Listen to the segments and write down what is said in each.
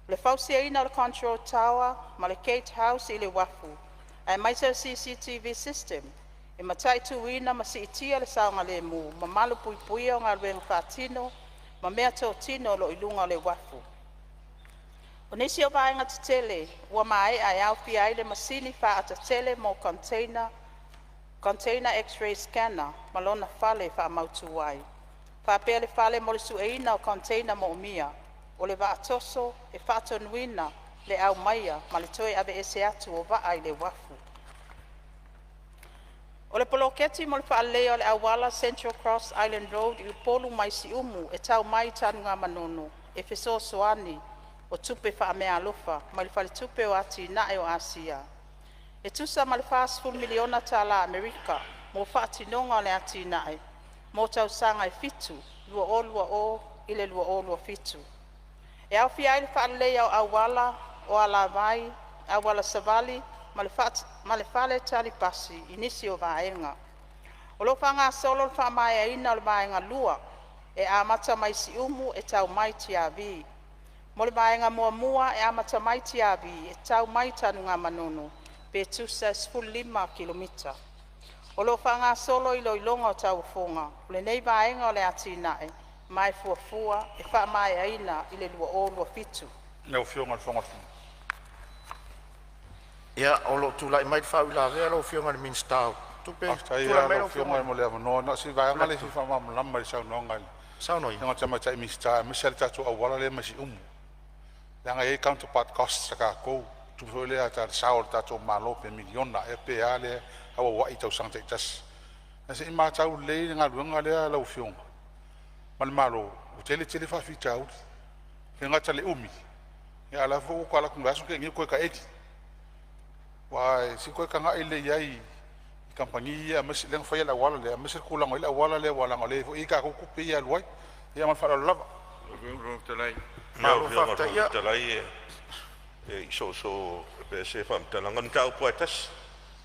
O le fausiaina o le Control Tower ma le Gate House i le uafu aemaise o le CCTV System e mataituina ma siitia le saogalemu ma malu puipuia o galuega faatino ma meatotino o loo i luga o le uafu. O nisi o vaega tetele ua maea e aofia ai le Masini faata tele mo container, Container X-ray Scanner ma lona fale e faamautu ai, faapea le fale mo le sueina o container moomia. O le vaa toso e faatonuina le aumaia ma le toe aveese atu o vaa i le uafu. O le Poloketi mo le Faaleleia o le Auala Central Cross Island Road i Upolu mai Siumu e tau mai i Tanugamanono e fesoasoani o tupe faameaalofa mai le Faletupe o Atina'e o Asia e tusa ma le 40 miliona tala Amerika mo faatinoga o le atinae mo tausaga e 7 (2020-2027). E aofia ai le faaleleia o auala, o alavai, auala savali ma le faletali pasi i nisi o vaega. O loo faagasolo le faamaeaina o le vaega 2 e amata mai Siumu e tau mai i Tiavi. Mo le vaega muamua e amata mai Tiavi e tau mai Tanugamanono pe tusa e 15 kilomita. O loo faagasolo iloiloga o tauofoga o lenei vaega o le atinae ma e fuafua e faamaeaina i le 2027. Lau Afioga i le Fofoga Ia, o loo tulai mai le faauilavea lau Afioga i le Minisita o Tupe. Faafetai Tulai mai lau lau Afioga Afioga mo le avanoa. Na o si vaega lea e fia faamalamalama i le saunoaga a le Saunoa afioga i le Tamaitai Minisita aemaise lava le tatou auala lea mai Siumu, leaga e i ai counterpart cost a tatou, tupe foi lea le sao o le tatou Malo pe miliona ea pe a lea e auauai i tausaga taitasi. Ae se i matau lelei le galuega lea lau Afioga ma le Malo, ua tele tele faafitauli. E le gata i le umi, a o la foi ua toe alu atu i le vaiaso na tea nei ua toe taeli. Aua se i toe tagai lelei i ai i kamupani ia aemaise lea na faia le auala lea aemaise le tulaga o i ai le auala lea aua leaga o lea foi e i ai tatou tupe ia e alu ai. Ia ma le faaaloalo lava. Lau Malo Afioga i le faafetai. Fofoga Fetalai e i soosoo ese le faamatalaga, o le mataupu lava e tasi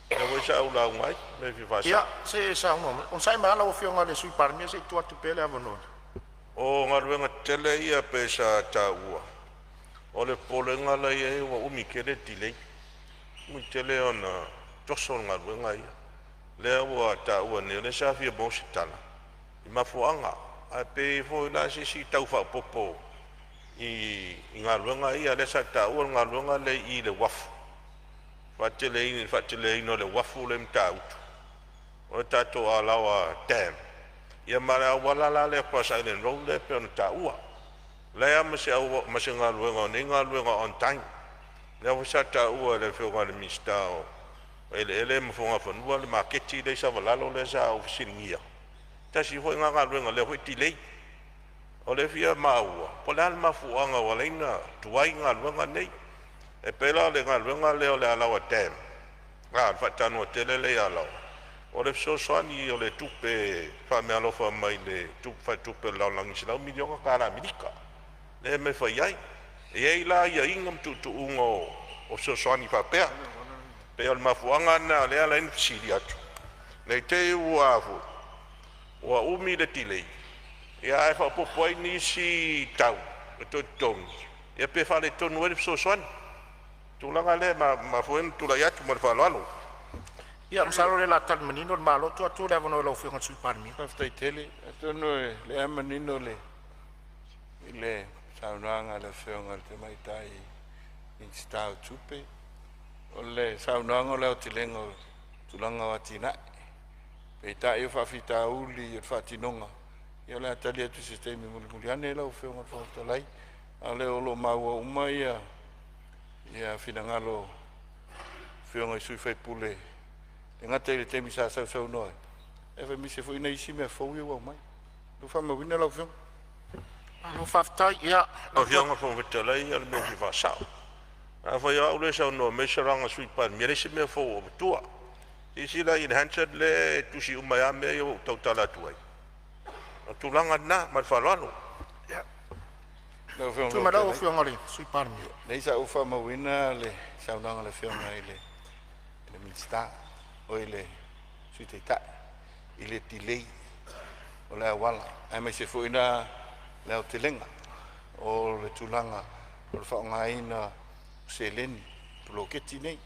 lea foi sa ou lauga ai, o le mea e fia Ia faasao. se i saunoa mai, onosai mai lau Afioga i le Sui Palemia se i tuu atu pea le avanoa. O galuega tetele ia pei sa taua, o le popolega la e i ai ua umi tele le delay, umi tele ona toso le galuega ia. Lea ua taua nei, o lea sa fia maua se tala i mafuaaga, ae pe i ai foi la se isi tau faaopoopo i galuega ia lea sa taua le galuega lea i le uafu, faateleina o le uafu lea i Matautu, o le tatou Alaoa Dam ia ma le auala la lea Cross Island Road lea e pei ona taua. E leai lava ma se galuega o nei galuega on time. Lea foi sa taua e le Afioga i le Minisita o Eleele ma Fuagafanua le maketi lea i Savalalo lea sa ou fesiligia, tasi foi lena galuega o lea foi e delay. O lea e fia maua po o le a le mafuaaga ua ala ai ona tuai galuega nei. E pei la o le galuega lea o le Alaoa Dam, le faatanoa tele lea i Alaoa, o le fesoasoani o le tupe faameaalofa mai le Faletupe o le Lalolagi e $100 miliona tala Amerika lea e fai ai. E i ai la aiaiga ma tuutuuga o fesoasoani faapea. Pei o le mafuaaga lena o lea e ala ai ona fesili atu, ne i te i ua umi le delay ae faaopoopo ai nisi tau e toe totogi ia pe faaletonu ai le fesoasoani. O le tulaga lea e mafua ai ona tulai atu ma le faaaloalo. Ia masalo o lea o le a tali manino le Malo. Tuu atu le avanoa i lau Afioga i le Sui Palemia. Faafetai tele. Atonu o lea e manino le i le saunoaga a le Afioga i le Tamaitai Minisita o Tupe, o le saunoaga o le aotelega o tulaga o atinae. Peitai o faafitauli o le faatinoga, ia o le a tali atu i se taimi mulimuli ane lau Afioga i le Fofoga Fetalai. A o lea o lo o maua uma ia finagalo o Afioga i sui usufono, e le gata i le taimi sa sausaunoa ai, ae aemaise foi nai isi mea fou ia ua aumai. Ua faamauina lau Afioga. Malo faafetai. Ia, Lau Afioga i le Fofoga Fetalai o le mea e fia faasao, afai o au lea e saunoa mai ai le Sui Palemia, e leai se mea fou ua avatua. Silasila i le Hansard lea e tusi uma ai lava mea ia ua ou tautala atu ai. O le tulaga lena ma le faaaloalo. Lau Afioga i le tulai Fofoga mai lau Fetalai, Afioga i le Sui Palemia. leai sa ou faamauina le saunoaga a le Afioga i le Minisita oi le Sui Taitai i le delay o le auala aemaise foi la le aotelega o le tulaga o le faaaogaina o seleni poloketi nei.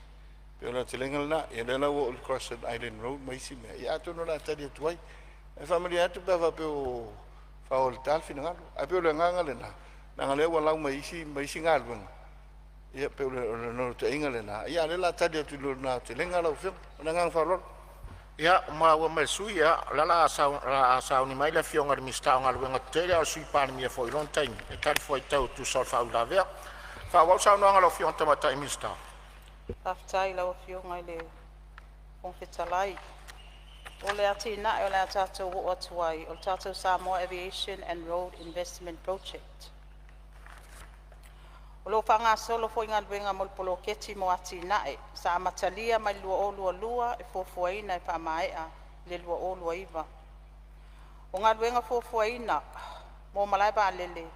Pei o le aotelega lena. Ia lea la ua oo i le Cross Island Road ma isi mea, ia atonu o le a tali atu ai. E faamalie atu pe a faapea ua fao i le ta le finagalo, ae pei o le agaga lena, leaga o lea ua lau mai isi ma isi galuega, ia pei o le naunautaiga lena, ia a o lea o le a tali atu i lona aotelega lau Afioga. Ma le agaga faaaloalo. Ia, ua maua mai e le sui usufono, o lea o le a sauni mai le Afioga i le Minisita o Galuega Tetele, a o le Sui Palemia foi i lona taimi e talifuaitau e tusa o le faauilavea. Faaauau le saunoaga a lau Afioga i le Tamaitai Minisita. Faafetai i lau Afioga i le Fofoga Fetalai. O le atinae o le a tatou oo atu ai, o le tatou Samoa Aviation and Road Investment Project. O loo faagasolo foi galuega mo le poloketi mo atinae sa amatalia mai le 2022 e fuafuaina e faamaea i le 2029. O galuega fuafuaina mo malae vaalele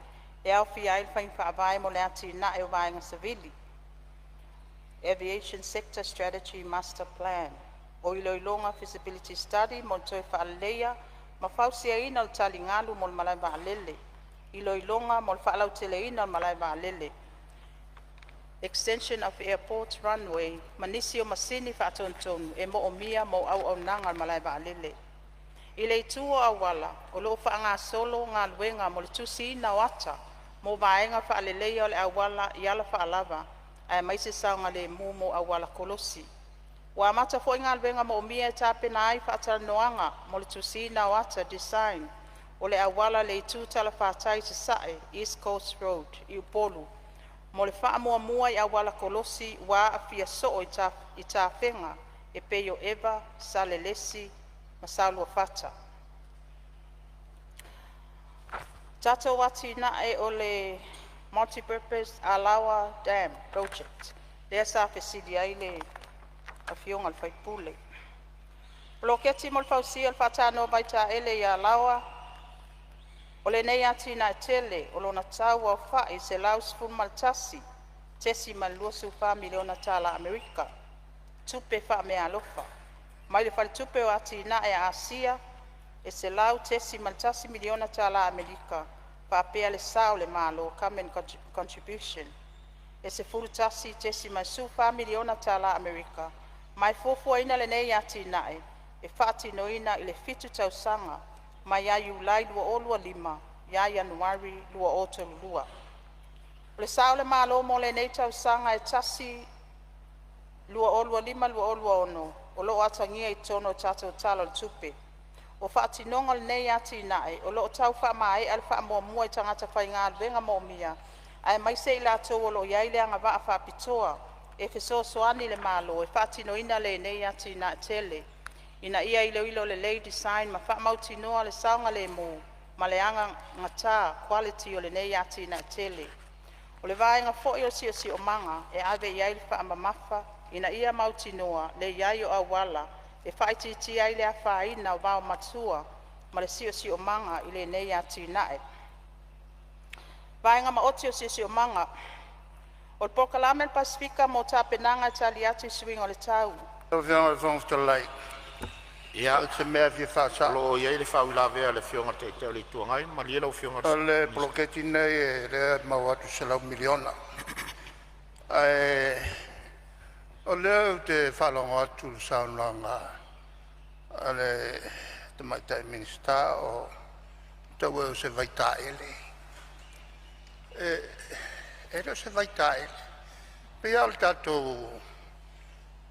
e aofia ai le faiga faavae mo le atinae o vaega savili (Aviation Sector Strategy Master Plan). O iloiloga (feasibility study) mo le toe faaleleia ma fausiaina o le taligalu mo le malaevaalele, iloiloga mo le faalauteleina o le malaevaalele (extension of airport runway) ma nisi o masini faatonutonu e moomia mo auaunaga a le malaevaalele. I le itu o auala, o loo faagasolo galuega mo le tusiina o ata mo vaega faaleleia o le auala i alafaalava aemaise saogalemu mo auala kolosi. Ua amata foi galuega moomia e tapena ai faatalanoaga mo le tusiina o ata (design) o le auala i le itu talafatai i sasae (East Coast Road) i Upolu mo le faamuamua i auala kolosi ua aafia soo i tafega e pei o Eva, Salelesi ma Saoluafata. Tatou atinae o le Multipurpose Alao Dam Project lea sa fesili ai le afioga i le sui usufono. Poloketi mo le fausia o le faatanoa vaitaele ia Alaoa. O lenei atinae tele o lona tau aofai $111.24 miliona tala Amerika, tupe faameaalofa mai le Faletupe o Atinae a Asia e $100.1 miliona tala Amerika, faapea le sao a le Malo (Government Contribution) e $11.14 miliona tala Amerika, ma e fuafuaina lenei atinae e faatinoina i le 7 tausaga mai ia Iulai 2025 ia Ianuari 2032. O le sao a le Malo mo lenei tausaga e 2025/2026 o loo atagia i totonu o le tatou Tala o le Tupe. O faatinoga o lenei atinae o loo tau faamaea le faamuamua i tagata faigaluega moomia aemaise i latou o loo iai le agavaa faapitoa e fesoasoani i le Malo e faatinoina lenei atinae tele, ina ia iloilo lelei design ma faamautinoa le saogalemu ma le anagata (quality) o lenei atinae tele. O le vaega foi o le Siosiomaga e ave iai le faamamafa ina ia mautinoa le iai o auala e faaitiitia ai le afaina o vaomatua ma le siosiomaga i lenei atinae. Vaega Maoti o Siosiomaga: O le Polokalame a le Pasefika mo Tapenaga e Tali atu i Suiga o le Tau. Lau Afioga i le Fofoga Fetalai, Ia, o se mea e fia o faasao. lo o i ai le faauilavea a le Afioga i le Taitai o le Itu Agai. Malie lau Afioga i O le le Minisita. poloketi lenei lea e maua atu e $100 miliona, ae o lea ou te faalogo atu i le saunoaga a le Tamaitai Minisita o taua ea o se vaitaele. E le o se vaitaele, e pei lava o le tatou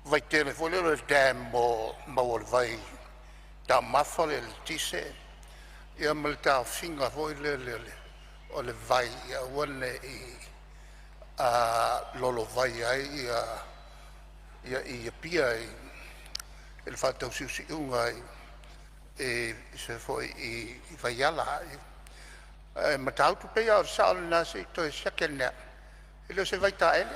vaitele foi lea o le dam mo le maua o le vaitaumafa o le eletise ia ma le taofiga foi lele o le vai ia aua ne i lolovai ai i Apia i le faatausiusiuga i se foi i vaiala. Ae Matautu pei lava o le sao lena, se i toe siaki ane lava. E le o se vaitaele.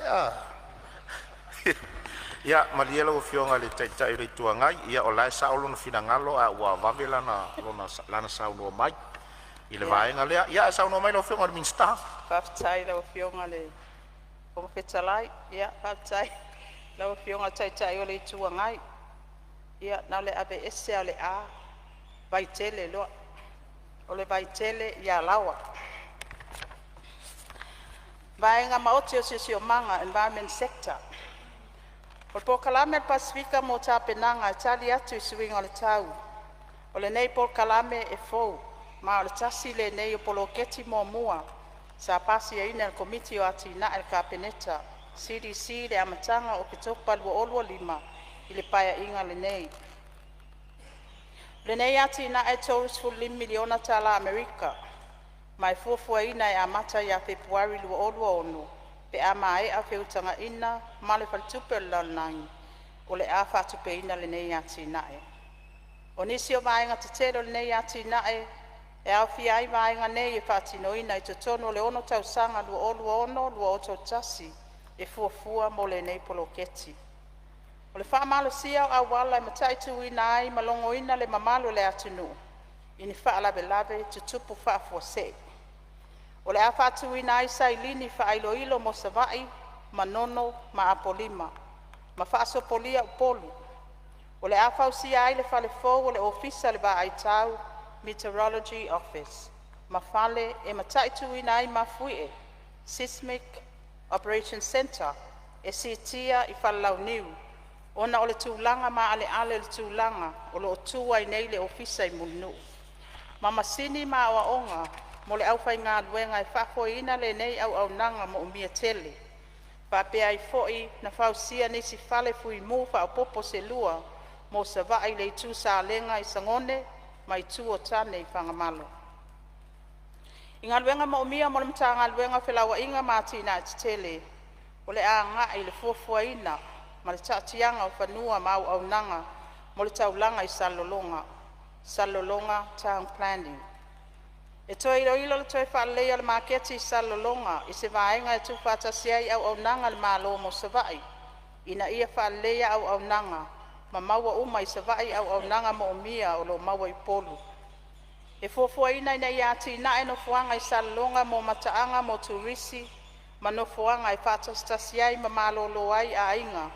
Ia malie lau Afioga i le Taitai o le Itu Agai, ia o la e sao lona finagalo ae ua vave lana saunoa mai i le Ia, vaega lea. Ia ae saunoa mai lau Afioga i le Minisita. faafetai i lau Afioga i le Fofoga Fetalai. Ia faafetai i lau Afioga i le Taitai o le Itu Agai. Ia na o le aveese lava o le A vaitele loa. O le Vaitele i Alaoa. Vaega Maoti o Siosiomaga, Environment Sector. O le Polokalame a le Pasefika mo Tapenaga e Tali atu i Suiga o le Tau. O lenei polokalame e fou, ma o le tasi lenei o poloketi muamua sa pasiaina e le Komiti o Atinae a le Kapeneta (CDC) i le amataga o Oketopa 2025 i le Paeaiga lenei. O lenei atinae e $35 miliona tala Amerika, ma e fuafuaina e amata ia Fepuari 2026 pe a maea feutagaiga ma le Faletupe o le Lalolagi o le a faatupeina lenei atinae. O nisi o vaega tetele o lenei atinae e aofia ai vaega nei e faatinoina i totonu o le 6 tausaga 2026-2031 e fuafua mo lenei poloketi. O le faamalosia o auala e mataituina ai ma logoina le mamalu o le atunuu i ni faalavelave tutupu faafuasei. O le a faatuina ai sailini faailoilo mo Savaii, Manono ma Apolima, ma faasopolia Upolu. O le a fausia ai le fale fou o le Ofisa o le Vaai Tau (Meteorology Office) ma fale e mataituina ai mafuie (Seismic Operation Centre) e siitia i Falelauniu ona o le tulaga maaleale o le tulaga o loo tu ai nei le ofisa i Mulinuu, ma masini ma aoaoga mo le aufaigaluega e faafoeina lenei auaunaga moomia tele. Faapea ai foi ona fausia nisi fale fuimu faaopopo se lua mo Savaii i le Itu Salega i Sagone ma Itu o Tane i Fagamalo. I Galuega Moomia mo le Matagaluega o Felauaiga ma Atinae Tetele, o le a agai i le fuafuaina ma le taatiaga o fanua ma auaunaga mo le taulaga i Salelologa (Salelologa Town Planning). E toe iloilo le toe faaleleia o le maketi i Salelologa i se vaega e tuufaatasia ai auaunaga a le Malo mo Savaii ina ia faaleleia auaunaga ma maua uma i Savaii auaunaga moomia o loo maua i Upolu. E fuafuaina ina ia atinae nofoaga i Salelologa mo mataaga mo turisi ma nofoaga e faatasitasi ai ma malolo ai aiga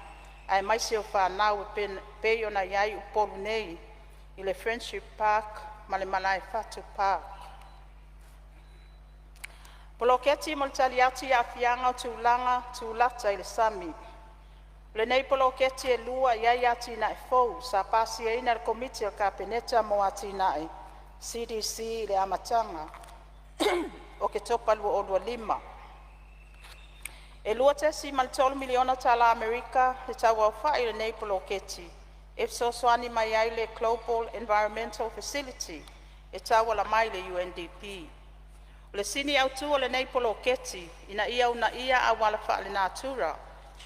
aemaise o fanau e pei ona iai Upolu nei i le Friendship Park ma le Malaefatu Park. Poloketi mo le Tali atu i Aafiaga o Tulaga Tulata i le Sami. O lenei poloketi e lua iai atinae fou sa pasiaina e le Komiti a le Kapeneta mo Atinae (CDC) i le amataga o Oketopa 2025. E $2.3 miliona tala Amerika le tauaofai o lenei poloketi e fesoasoani mai ai le Global Environment Facility e tauala mai i le UNDP. O le sini autu o lenei poloketi ina ia uunaia auala faalenatura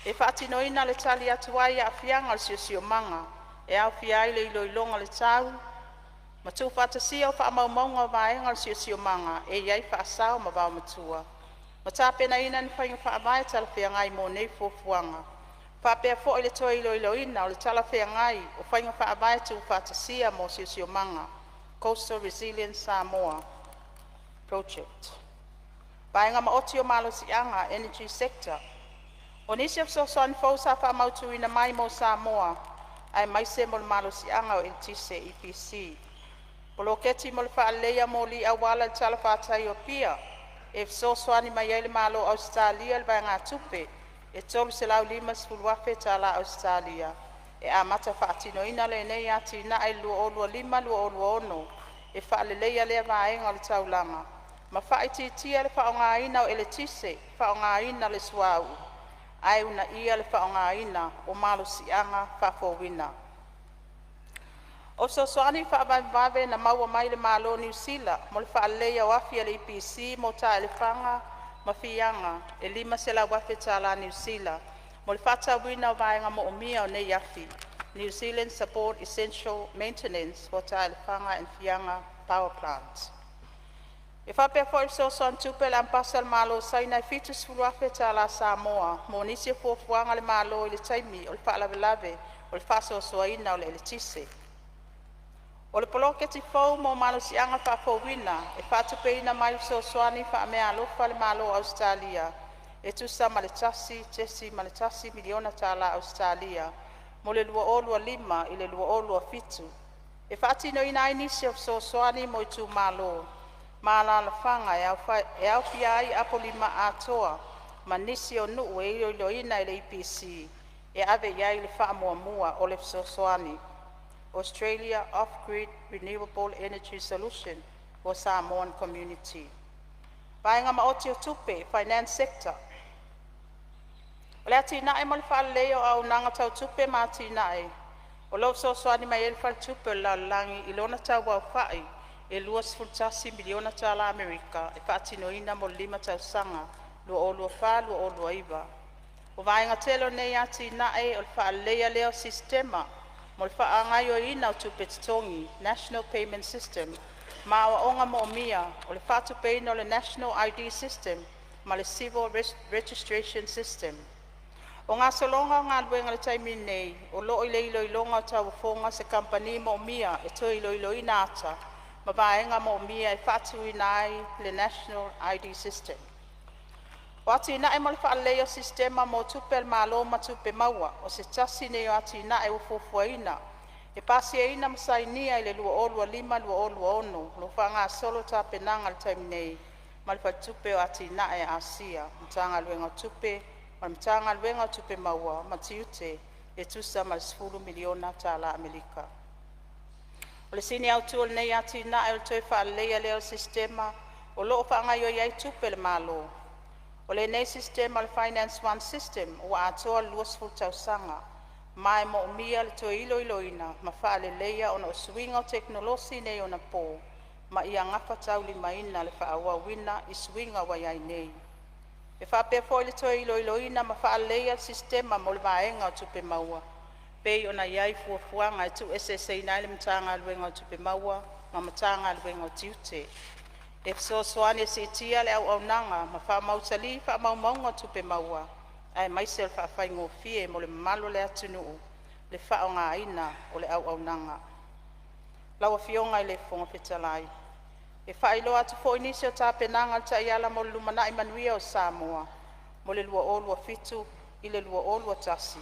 e faatinoina le tali atu ai i aafiaga o le siosiomaga e aofia ai le iloiloga o le tau ma tuufaatasia o faamaumauga o vaega o le siosiomaga e iai faasao ma vaomatua, ma tapenaina ni faiga faavae talafeagai mo nei fuafuaga, faapea foi le toe iloiloina o le talafeagai o faiga faavae tuufaatasia mo siosiomaga (Coastal Resilience Samoa Project). Vaega Maoti o Malosiaga Energy Sector. O nisi o fesoasoani fou sa faamautuina mai mo Samoa aemaise mo le malosiaga o eletise (EPC): Poloketi mo le Faaleleia o Moli auala i le talafatai o Apia e fesoasoani mai ai le Malo o Ausetalia i le vaegatupe e $350,000 tala Ausetalia. E amata faatinoina lenei atinae i le 2025/2026 e faaleleia lea vaega o le taulaga ma faaitiitia le faaaogaina o eletise faaaogaina le suauu, ae uunaia le faaaogaina o malosiaga faafouina. O fesoasoani faavavevave na maua mai le Malo o Niu Sila mo le faaleleia o afi a le EPC mo Taelefaga ma Fiaga e $500,000 tala Niu Sila mo le faatatauina o vaega moomia o nei afi (New Zealand Support Essential Maintenance for Taelefaga and Fiaga Power Plants). E faapea foi le fesoasoani tupe a le Amepasa a le Malo o Saina e 70,000 tala Samoa mo nisi o fuafuaga a le Malo i le taimi o le faalavelave o le faasoasoaina o le eletise. O le poloketi fou mo malosiaga faafouina e faatupeina mai i fesoasoani faameaalofa a le Malo o Ausetalia e tusa ma le $1.1 miliona tala Ausetalia mo le 2025/2027 e faatinoina ai nisi o fesoasoani mo itumalo ma alalafaga e aofia ai Apolima atoa. ma nisi o nuu e iloiloina e le EPC e ave iai le faamuamua o le fesoasoani (Australia Off-Grid Renewable Energy Solution for Samoan Community). Vaega Maoti o Tupe Finance Sector. O le atinae mo le faaleleia o auaunaga tau tupe ma atinae o loo fesoasoani mai ai le Faletupe o le Lalolagi i lona tau aofai e 21 miliona tala Amerika e faatinoina mo le 5 tausaga 2024-2029. O vaega tele o lenei atinae o le faaleleia lea o sistema mo le faagaoioiina o tupe totogi (National Payment System) ma aoaoga moomia o le faatupeina o le National ID System ma le Civil Registration System. O gasologa o galuega i le taimi nei, o loo i le iloiloga o tauofoga se kamupani moomia e toe iloiloina ata ma vaega moomia e faatuina ai le National ID System. O atinae mo le faaleleia o sistema mo tupe a le Malo ma Tupe Maua o se tasi lenei o atinae ua fuafuaina e pasiaina ma sainia i le 2025/2026 o loo faagasolo tapenaga i le taimi nei ma le Faletupe o Atinae a Asia, Matagaluega o Tupe ma le Matagaluega o Tupe Maua ma Tiute e tusa ma le 10 miliona tala Amerika. O le sini autu o lenei atinae o le toe faaleleia lea o sistema o loo faagaioi ai tupe a le Malo. O lenei sistema o le Finance 1 System ua atoa le 20 tausaga ma e moomia le toe iloiloina ma faaleleia ona o suiga o tekonolosi faaneionapo ma ia gafataulimaina le faaauauina i suiga ua iai nei. E faapea foi le toe iloiloina ma faaleleia o sistema mo le vaega o Tupe Maua pei ona iai fuafuaga e tuueseeseina ai le Matagaluega o Tupe Maua ma Matagaluega o Tiute, e fesoasoani e siitia le auaunaga ma faamausali faamaumauga o tupe maua aemaise o le faafaigofie mo le mamalu o le atunuu le faaaogaina o le auaunaga. Lau Afioga i le Fofoga Fetalai, E faailoa atu foi nisi o tapenaga o le Taiala mo le Lumanai Manuia o Samoa 2027-2031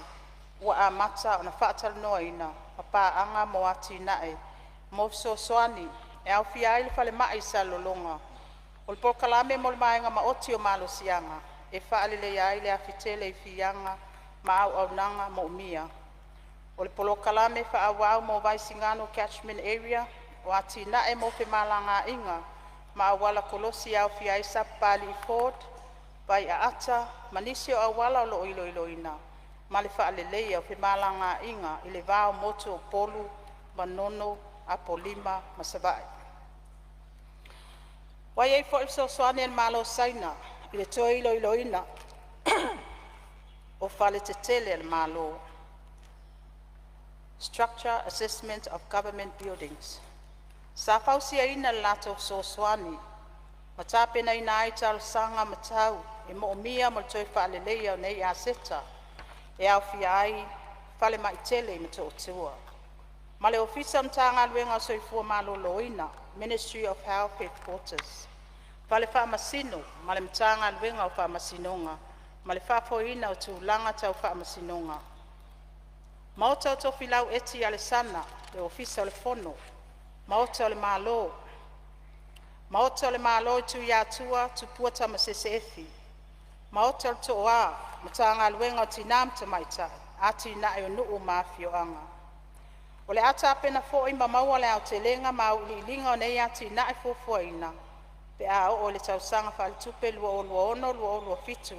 ua amata ona faatalanoaina ma paaga mo atinae mo fesoasoani e aofia ai le falemai i Salelologa, o le polokalame mo le vaega maoti o malosiaga e faaleleia ai le afi tele i Fiaga ma auaunaga moomia, o le polokalame faaauau mo Vaisigano Catchment Area, o atinae mo femalagaiga ma auala kolosi e aofia ai Sapapalii Ford, Vaiaata ma nisi o auala o loo iloiloina ma le faaleleia o femalagaiga i le va o motu o Upolu, Manono, Apolima ma Savaii. Ua iai foi le fesoasoani a le Malo o Saina i le toe iloiloina o fale tetele a le Malo (Structural Assessment of Government Buildings). Sa fausiaina i le latou fesoasoani ma tapenaina ai talosaga ma tau e moomia mo le toe faaleleia o nei aseta e aofia ai falemai tele i Motootua ma le Ofisa o le Matagaluega o le Soifua Maloloina (Ministry of Health Headquarters), Fale Faamasino ma le Matagaluega o Faamasinoga ma le faafoeina o tulaga tau faamasinoga. Maota o Tofilau Eti Alesana, Ofisa o le Fono, Maota o le Malo, Maota o le Malo i Tuiatua Tupua Tamasese Efi, Maota o le Tooa Matagaluega o Tinã ma Tamaitai, Atinae o Nuu ma Afioaga. O le a tapena foi ma maua le aotelega ma auiliiliga o nei atinae fuafuaina pe a oo i le tausaga faaletupe 2026/2027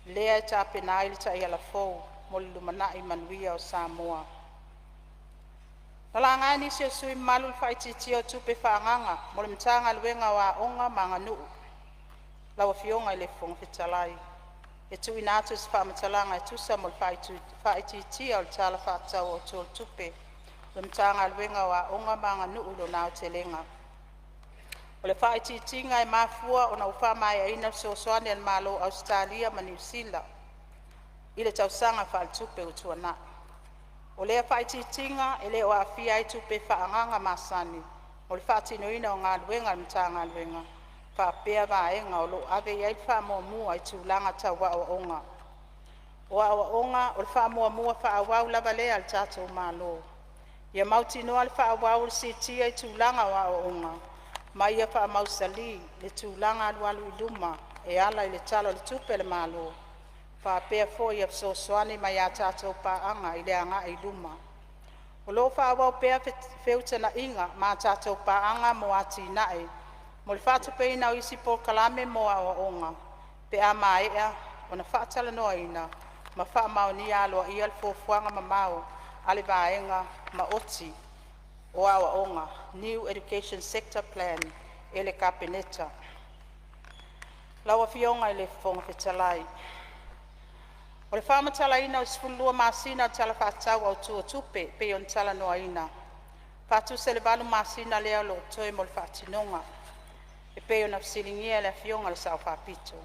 lea e tapena ai le Taiala fou mo le Lumanai Manuia o Samoa. Na laga e nisi o sui usufono mamalu le faaitiitia o tupe faaagaaga mo le Matagaluega o Aoga ma Aganuu. Lau Afioga i le Fofoga Fetalai, e tuuina atu se faamatalaga e tusa ma le faaitiitia o le Tala Faatatau Autu o le Tupe a le Matagaluega o Aoga ma Aganuu i lona aotelega. O le faaitiitiga e mafua ona ua faamaeaina le fesoasoani a le Malo o Ausetalia ma Niu Sila i le tausaga faaletupe ua tuanai. O lea faaitiitiga e le o aafia ai tupe faaagaaga masani mo le faatinoina o galuega a le Matagaluega faapea vaega o loo ave iai le faamuamua i tulaga tau aoaoga. O aoaoga o le faamuamua faaauau lava lea a le tatou Malo, ia mautinoa le faaauau o le siitia i tulaga o aoaoga ma ia faamausali le tulaga alualu i luma e ala i le Tala o le Tupe a le Malo, faapea foi ia fesoasoani mai a tatou paaga i le agai i luma. O loo faaauau pea feutagaiga ma a tatou paaga mo atinae mo le faatupeina o isi polokalame mo aoaoga pe a maea ona faatalanoaina ma faamaonia aloaia le Fuafuaga Mamao a le Vaega Maoti o Aoaoga (New Education Sector Plan) e le Kapeneta. Lau Afioga i le Fofoga Fetalai, O le faamatalaina o le 12 masina o le Tala Faatatau Autu o Tupe e pei ona talanoaina, faatusa i le 8 masina lea o loo totoe mo le faatinoga e pei ona fesiligia e le Afioga i le Sa'o Faapito.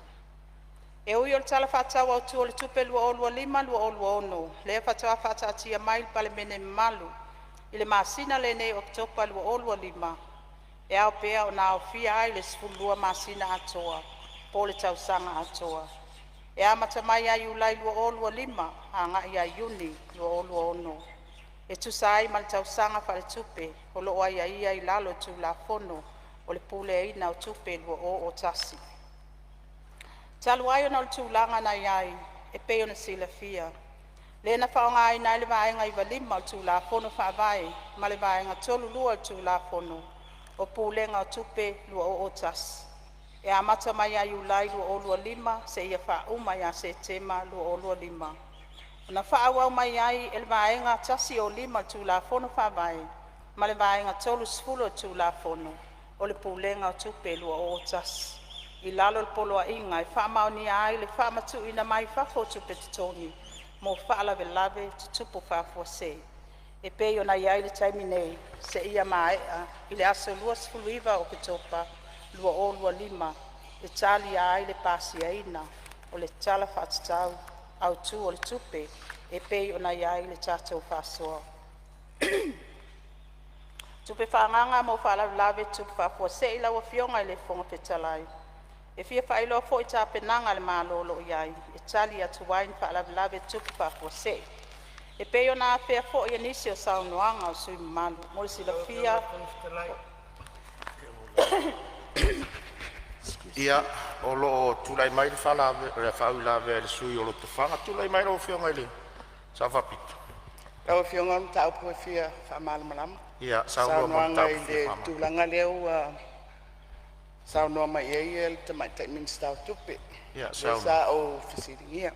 E ui o le Tala Faatatau Autu o le Tupe 2025/2026 lea faatoa faataatia mai i le Palemene mamalu i le masina lenei o Oketopa 2025, e ao pea ona aofia ai le 12 masina atoa po o le tausaga atoa e amata mai ia Iulai 2025 agai ia Iuni 2026, e tusa ai ma le tausaga faaletupe o loo aiaia i lalo o le Tulafono o le Puleaina o Tupe 2001. Talu ai ona o le tulaga na iai e pei ona silafia, lea na faaaogaina ai le Vaega 95 o le Tulafono Faavae ma le Vaega 32 o le Tulafono o Pulega o Tupe 2001 e amata mai ia Iulai 2025 seia faauma ia Setema 2025, na faaauau mai ai e le Vaega 105 o le Tulafono Faavae ma le Vaega 30 o le Tulafono o le Pulega o Tupe 2001 i lalo o le Poloaiga e faamaonia ai le faamatuuina mai fafo o tupe totogi mo faalavelave tutupu faafuasei e pei ona iai i le taimi nei, seia maea i le aso 29 Oketopa 2025, e talia ai le pasiaina o le Tala Faatatau Autu o le Tupe e pei ona iai le tatou faasoa. Tupe Faaagaaga mo Faalavelave Tutupu Faafuasei. Lau Afioga i le Fofoga Fetalai, E fia faailoa foi tapenaga a le Malo o loo iai e tali atu ai i faalavelave tutupu faafuasei e pei ona afea foi e nisi o saunoaga a sui usufono mamalu. Mo le silafia Ia, o lo o tulai mai le faauilavea a le sui usufono mo Lotofaga. Tulai mai lau Afioga i le Sao Faapito. Lau Afioga o le mataupu e fia faamalamalama. Ia saunoa mai le Saunoaga mataupu i e le fia faamalamalama. tulaga lea ua saunoa mai ai le Tamaitai Minisita o Tupe Ia lea saunoa. sa ou fesiligia.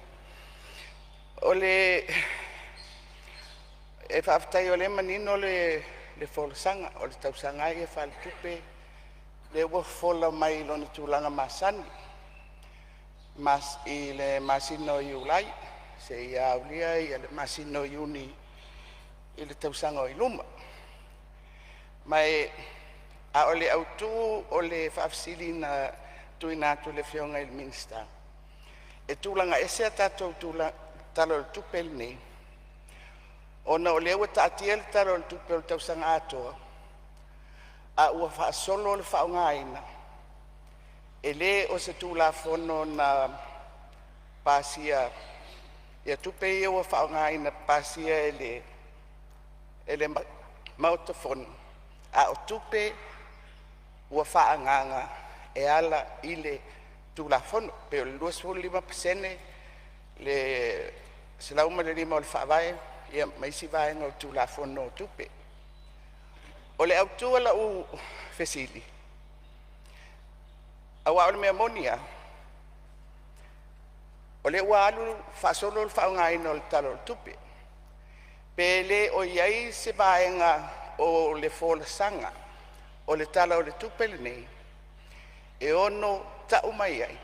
O le e faafetai o lea e manino le folasaga, o le tausaga a ia faaletupe lea ua fofola mai i lona tulaga masani i le masina o Iulai seia aulia le masina o Iuni i le tausaga o i luma. Ma a o le autu o le faafesili na tuuina atu i le Afioga i le Minisita, e tulaga ese a tatou Tala o le Tupe lenei ona o lea ua taatia le Tala o le Tupe o le tausaga atoa, a ua faasolo le faaaogaina e le o se Tulafono na pasia ia tupe ia ua faaaogaina pasia e le Maota Fono, a o tupe ua faaagaaga e ala i le Tulafono. E pei o le 25% le 105 o le Faavae ia ma isi vaega o le Tulafono o Tupe. O le autu o lau fesili, aua o le mea moni lava o lea ua alu faasolo le faaaogaina o le Tala o le Tupe, pe le o i ai se vaega o le folasaga o le Tala o le Tupe lenei e ono tau mai ai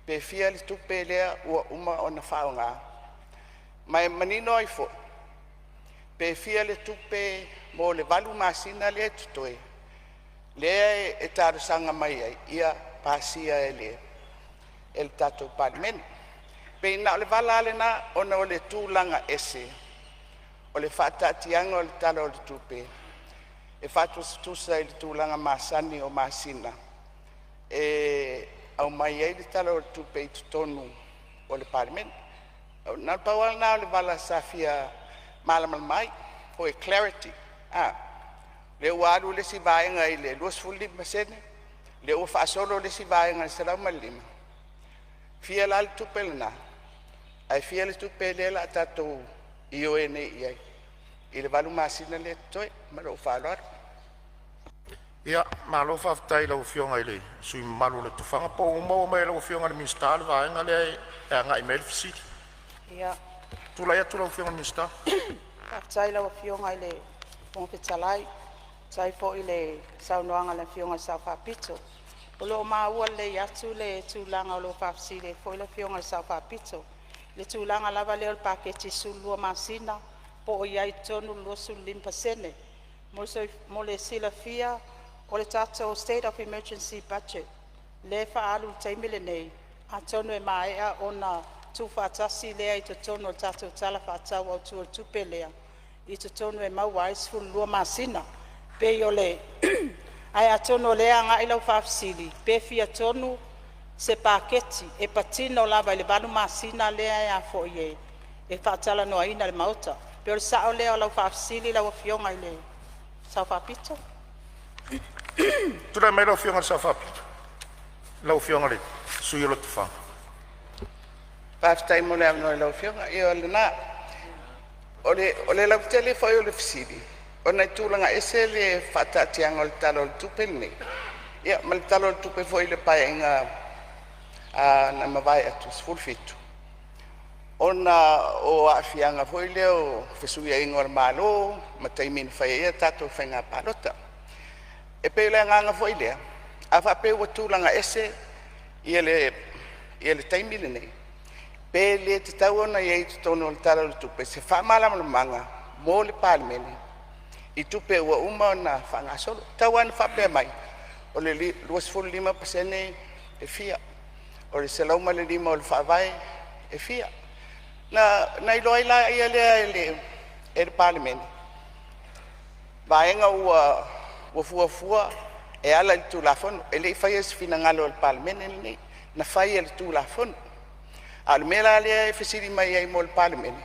pe fia le tupe lea ua uma ona faaaoga ma e manino ai foi pe fia le tupe mo le 8 masina lea e totoe lea e talosaga mai ai ia pasia e le tatou Palemene. E pei na o le vala lava lena ona o le tulaga ese o le faataatiaga o le Tala o le Tupe e faatusatusa i le tulaga masani o masina e aumai ai le Tala o le Tupe i totonu o le Palemene. Na o le pau lava lena o le vala sa fia malamalama ai po o le clarity. O lea ua alu le isi vaega i le 25%, lea ua faasolo le isi vaega i le 105, Fia la le tupe lena ae fia le tupe lea o le a tatou ioe nei i ai i le 8 masina lea e totoe? Ma lou faaaloalo. Ia, malo faafetai i lau Afioga i le sui usufono mamalu o Lotofaga. Po o ua maua mai e lau Afioga i le Minisita le vaega lea e agai mai ai le fesili? Tulai atu lau Afioga i le Minisita. Faafetai i lau Afioga i le Fofoga Fetalai, faafetai foi i le saunoaga a le Afioga i le Sao Faapito. O lo o maua lelei atu le tulaga o lo o faafesili ai foi le Afioga i le Sao Faapito, i le tulaga lava lea o le paketi 12 masina po o i ai i totonu le 25%. Mo le silafia o le tatou State of Emergency Budget lea e faaalu i le taimi lenei, atonu e maea ona tuufaatasi lea i totonu o le tatou Tala Faatatau Autu o le Tupe lea i totonu e maua ai le 12 masina. Pei o le… Ae atonu o lea e agai lau faafesili pe fia tonu se paketi e patino lava i le 8 masina lea e faatalanoaina e le Maota. Pei o le sao lea o lau faafesili lau Afioga i le Sao Faapito? Tulai mai lau Afioga i le Sao Faapito, lau Afioga i le sui usufono o Lotofaga. Faafetai mo le avanoa i lau Afioga. Ia o lena. O le lautele foi o le fesili ona e tulaga ese le faataatiaga o le Tala o le Tupe lenei ia ma le Tala o le Tupe foi i le Paeaiga na mavae atu 17, ona o aafiaga foi lea o fesuiaiga o le malo ma taimi na fai ai a tatou faiga palota. E pei o le agaga foi lea, a faapea ua tulaga ese le taimi lenei, pe le tatau ona i ai i totonu o le Tala o le Tupe se faamalamalamaga mo le Palemene i tupe ua uma ona faagasolo. Tau lava ina faapea mai, o le 25% e fia, o le 105 o le Faavae e fia. Ona iloa ai lea e le Palemene vaega ua fuafua e ala i le Tulafono. E le i faia i se finagalo o le Palemene lenei, na fai e le Tulafono. A o le mea la lea e fesili mai ai mo le Palemene,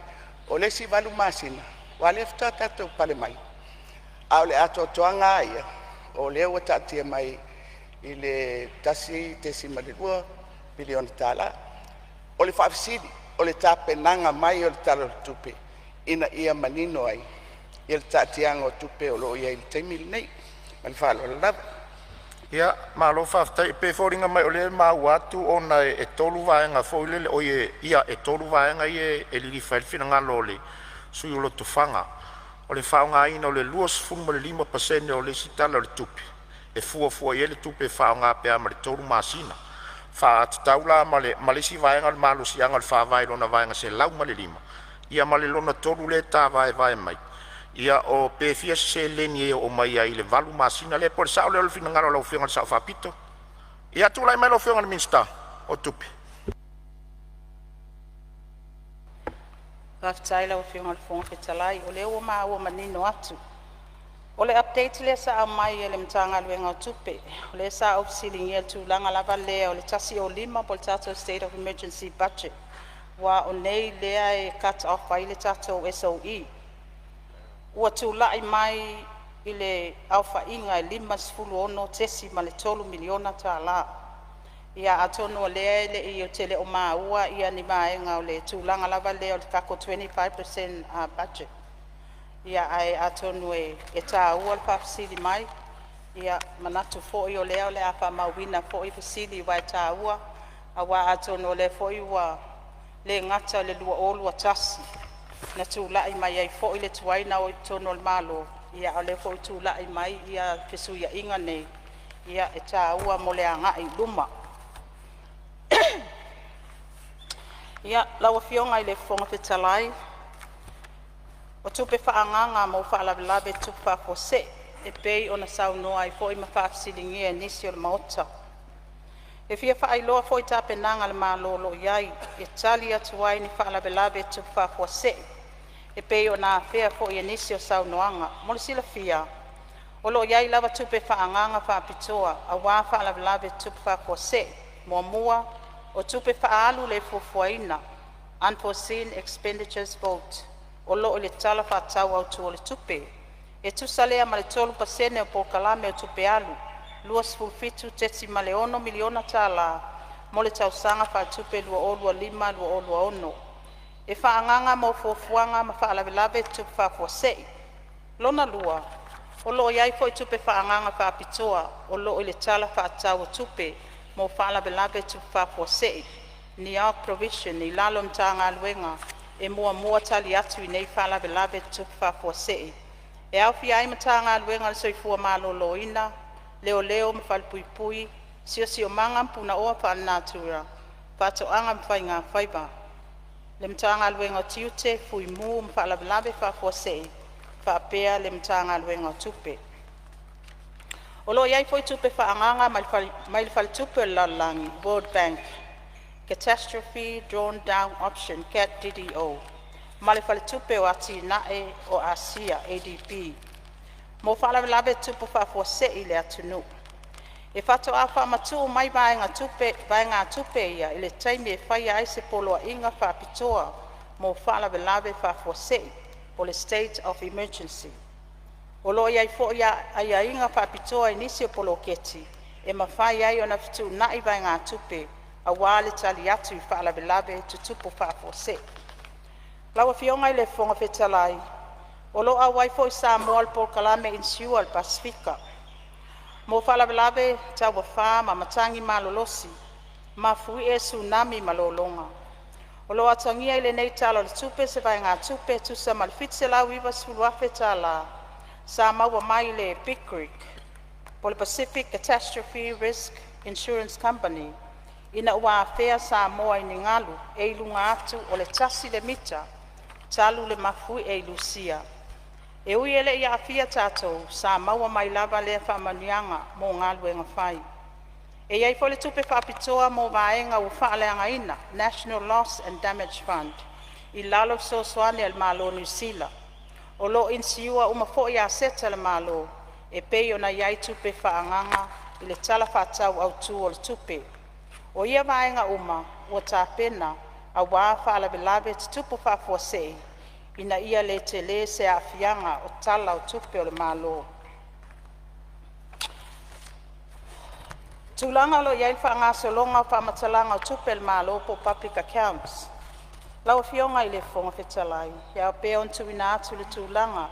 o le isi 8 masina aua o lea faatoa tatou pale mai, a o le atoatoaga lava ia o lea ua taatia mai i le $1.2 piliona. O le faafesili, o le tapenaga mai o le Tala o le Tupe ina ia manino ai le taatiaga o tupe o lo o i ai i le taimi lenei. Ma le faaaloalo lava. Ia, malo faafetai. E pei e foliga mai o lea e maua atu ona e tolu vaega foi lele, ia, e tolu vaega ia e lilifa i ai le finagalo o le sui usufono o Lotofaga, o le faaaogaina o le 25% o le isi Tala o le Tupe e fuafua i ai le tupe e faaaoga pe a ma le 3 masina, faatatau la ma le isi vaega o le malosiaga o le Faavae i lona Vaega 105, ia ma le lona tolu lea e tavaevae mai, o pe fia se seleni e oo mai ai i le 8 masina lea. Po o le sao lea o le finagalo o lau Afioga i le Sao Faapito? Ia tulai mai lau Afioga i le Minisita o Tupe. Faafetai i lau Afioga i le Fofoga Fetalai, o lea ua maua manino atu. O le update lea sa aumai e le Matagaluega o Tupe, o lea sa ou fesiligia i le tulaga lava lea o le 105 po o le tatou State of Emergency Budget, aua o nei lea e cut off ai le tatou SOE. Ua tulai mai i le aofaiga e $56.3 miliona tala. Ia atonu o lea ou te le o maua ni vaega o le tulaga lava lea o le tatou 25% budget. Ia ae atonu e taua le faafesili mai, ia manatu foi o lea o le a faamauina foi fesili aua e taua, aua atonu o lea foi ua le gata o le 2021 na tulai mai ai foi le tuai ona o i totonu o le Malo, a o lea foi ua tulai mai fesuiaiga nei, ia e taua mo le agai i luma. Ia, lau Afioga i le Fofoga Fetalai, o tupe faaagaaga mo faalavelave tutupu faafuasei e pei ona saunoa ai foi ma faafesiligia e nisi o le Maota. E fia faailoa foi tapenaga a le Malo o lo o i ai e tali atu ai i ni faalavelave tutupu faafuasei e pei ona afea foi e nisi o saunoaga. Mo le silafia, o lo o i ai lava tupe faaagaaga faapitoa aua faalavelave tutupu faafuasei. Muamua, o tupe faaalu le fuafuaina (unforeseen expenditures vote) o lo o i le Tala Faatatau Autu o le Tupe. E tusa lea ma le 3% o polokalame o tupe alu ($27.6 miliona). mo le tausaga faaletupe 2025/2026 e faaagaaga mo fuafuaga mo faalavelave tutupu faafuasei. Lona lua, o lo o i ai foi tupe faaagaaga faapitoa o lo o i le Tala Faatatau o Tupe mo Faalavelave Tutupu Faafuasei (NEOC Provision) i lalo o le Matagaluega e muamua tali atu i nei faalavelave tutupu faafuasei, e aofia ai Matagaluega a le Soifua Maloloina, Leoleo ma Falepuipui, Siosiomaga ma Punaoa Faalenatura, Faatoaga ma Faigafaiva, le Matagaluega o Tiute, Fuimu ma Faalavelave Faafuasei, faapea le Matagaluega o Tupe. O lo o i ai foi tupe faaagaaga mai le Faletupe o le Lalolagi (World Bank) Catastrophe Drawdown Option (CAT DDO) ma le Faletupe o Atinae o Asia (ADB) mo faalavelave tutupu faafuasei i le atunuu. E faatoa faamatuu mai vaegatupe ia i le taimi e faia ai se Poloaiga Faapitoa mo Faalavelave Faafuasei po o le State of Emergency. O lo o i ai foi aiaiga faapitoa i nisi o poloketi e mafai ai ona fetuunai vaegatupe aua le tali atu i faalavelave tutupu faafuasei. Lau Afioga i le Fofoga Fetalai, o lo o auai foi Samoa i le Polokalame Insure a le Pasefika mo faalavelave tauafa ma matagi malolosi mafuie Sunami ma lologa. O lo o atagia i lenei Tala o le Tupe se vaegatupe e tusa ma le $790,000 tala sa maua mai i le PICRIC po o le Pacific Catastrophe Risk Insurance Company, ina ua afea Samoa i ni galu e i luga atu o le 1 mita talu le mafuie i Lusua. E ui e le i aafia tatou, sa maua mai lava lea faamanuiaga mo galuega fai. E i ai foi le tupe faapitoa mo vaega ua faaleagaina (National Loss and Damage Fund) i lalo o fesoasoani a le Malo o Niu Sila. O lo o inisiua uma foi aseta a le Malo e pei ona i ai tupe faaagaaga i le Tala Faatatau Autu o le Tupe. O ia vaega uma ua tapena auā faalavelave tutupu faafuasei, ina ia le tele se aafiaga o Tala o Tupe a le Malo. Tulaga o lo o i ai le faagasologa o faamatalaga o Tupe a le Malo po o Public Accounts. Lau Afioga i le Fofoga Fetalai, e ao pea ona tuuina atu le tulaga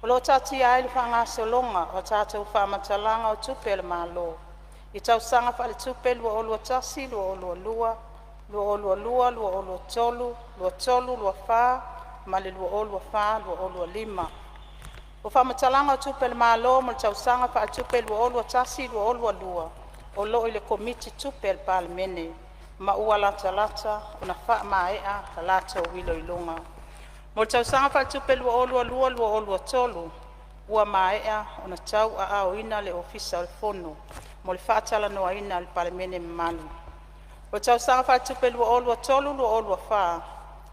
o lo o taatia ai le faagasologa o a tatou faamatalaga o tupe a le Malo i tausaga faaletupe 2021/2022, 2022/2023, 2023/24 ma le 2024/2025. O faamatalaga o tupe a le Malo mo le tausaga faaletupe 2021/2022 o lo o i le Komiti Tupe a le Palemene ma ua latalata ona faamaea le latou iloiloga. Mo le tausaga faaletupe 2022/2023 ua maea ona tauaaoina e le Ofisa o le Fono mo le faatalanoaina e le Palemene mamalu. O le tausaga faaletupe 2023/2024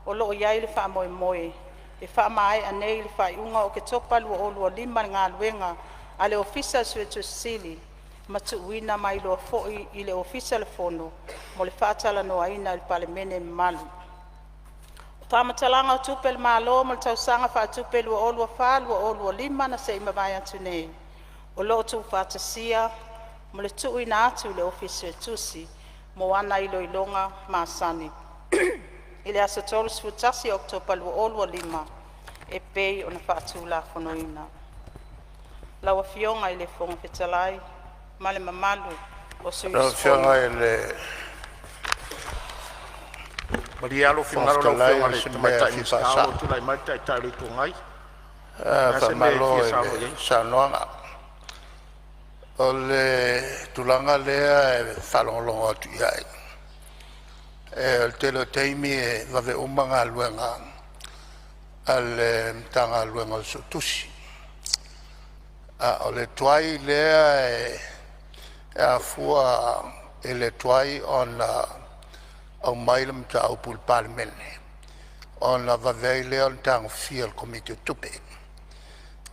o lo o i ai le faamoemoe e faamaea nei i le faaiuga o Oketopa 2025 le galuega a le Ofisa o le Suetusi Sili ma tuuina mai loa foi i le Ofisa o le Fono mo le faatalanoaina e le Palemene mamalu. O faamatalaga o tupe a le Malo mo le tausaga faaletupe 2024/2025 na se i mavae atu nei, o lo o tuufaatasia mo le tuuina atu i le Ofisa Suetusi mo ana iloiloga masani i le aso 31 Oketopa 2025 e pei ona faatulafonoina. Lau Afioga i le Fofoga Fetalai ma le mamalu o sui Lau usufono, Afioga i le Malie lava lou Fofoga finagalo lau Fetalai Afioga o i le se mea Tamaitai e fia Minisita o lo faasa'o. o tulai mai le Taitai o le Itu Agai. O le a se mea e Faamalo fia i saunoa le i ai? saunoaga. O le tulaga lea e faalogologo atu i ai, o le tele o taimi e vave uma galuega a le Matagaluega o le Suetusi, a o le tuai lea e afua i le tuai ona aumai le mataupu i le Palemene ona vave ai lea ona tagofia e le Komiti o Tupe.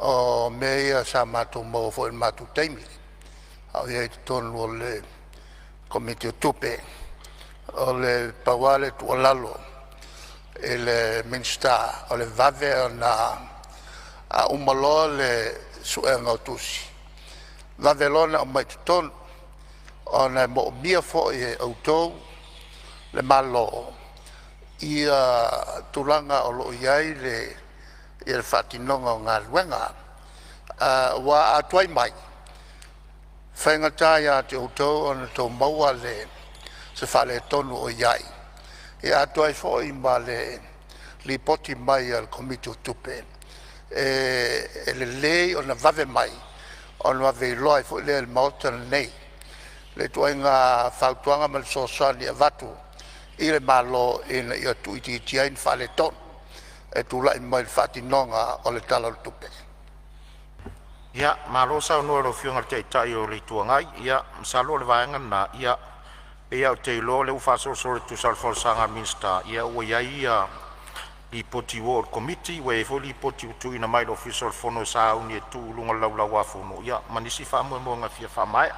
O mea ia sa matou maua foi i le matou taimi a o i ai i totonu o le Komiti o Tupe. O le pau lava le tuualalo i le Minisita o le vave ona a uma loa le suega o tusi, vave loa ona aumai i totonu. ona e moomia foi e outou le Malo ia tulaga o lo o i ai le faatinoga o galuega. Aua a tuai mai, e faigata ia te outou ona outou maua se faaletonu o i ai, ia atoa ai foi ma le lipoti mai a le Komiti o Tupe. E lelei ona vave mai ona vave iloa ai foi lea e le Maota lenei le ituaiga fautuaga ma le fesoasoani e avatu i le Malo ina ia tuuitiitia ai ni faaletonu e tulai mai i le faatinoga o le Tala o le Tupe. Ia, malo saunoa i lau Afioga i le Taitai o le Itu Agai. Ia masalo o le vaega lena, e pei lava ou te iloa o lea ua faasolosolo e tusa o le folasaga a le Minisita, ia ua i ai ia lipoti ua oo i le Komiti, ua i ai foi lipoti ua tuuina mai i le Ofisa o le Fono e sauni e tuu i luga o le Laulau a Fono, ia ma nisi faamoemoega e fia faamaea.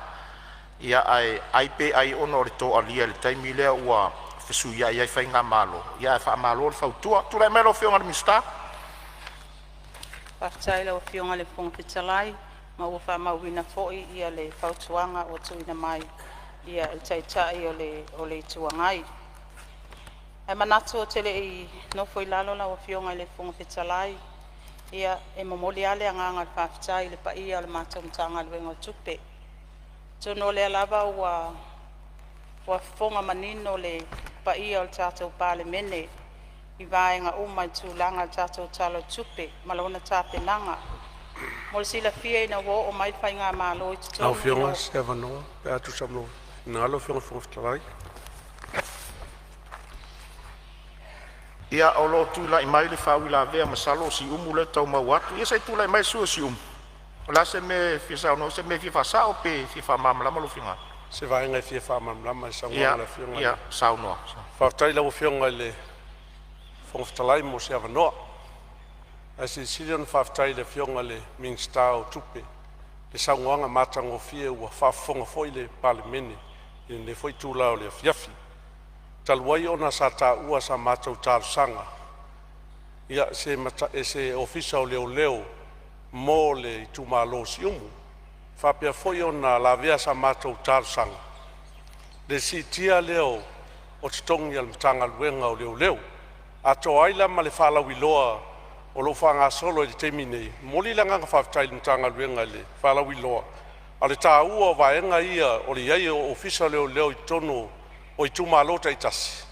Ia ae ai pe ai ona o le toalia i le taimi lea ua fesuiai ai faigamalo, ia ae faamalo le fautua. Tulai mai lau Afioga i le Minisita. Faafetai i lau Afioga i le Fofoga Fetalai, ma ua faamauina foi le fautuaga ua tuuina mai e le Taitai o le Itu Agai. Ae manatu ou te le i nofo i lalo lau Afioga i le Fofoga Fetalai, ia e momoli lava le agaga o le faafetai i le paia o le matou Matagaluega o Tupe. Atonu o lea lava ua fofoga manino le paia o le tatou Palemene i vaega uma i tulaga o le tatou Tala o le Tupe ma lona tapenaga. Mo le silafia ina ua oo mai le faigamalo i Lau totonu Afioga se avanoa pe a tusa ma lou finagalo lau Afioga i le Fofoga Fetalai. Ia, o lo o tulai mai le faauilavea, masalo o Siumu lea e tau maua atu. Ia se i tulai mai le sui usufono o Siumu. O le a se mea e fia saunoa ai, o se mea e fia faasao pe e fia faamalamalama lou finagalo? O se vaega e fia faamalamalama i le saunoaga a le Afioga i le. Ia saunoa. Faafetai i lau Afioga i le Fofoga Fetalai mo se avanoa. Ae silisili ona faafetai i le Afioga i le Minisita o Tupe i le saunoaga matagofie ua faafofoga foi le Palemene i lenei foi itula o le afiafi. Talu ai ona sa taua sa matou talosaga ia se Ofisa o Leoleo mo le itumalo o Siumu, faapea foi ona lavea sa matou talosaga i le siitia lea o totogi o le Matagaluega o Leoleo, atoa ai la ma le faalauiloa o lo o faagasolo i le taimi nei. E momoli le agaga faafetai i le Matagaluega i le faalauiloa, a o le taua o vaega ia o le i ai o Ofisa o Leoleo i totonu o itumalo taitasi,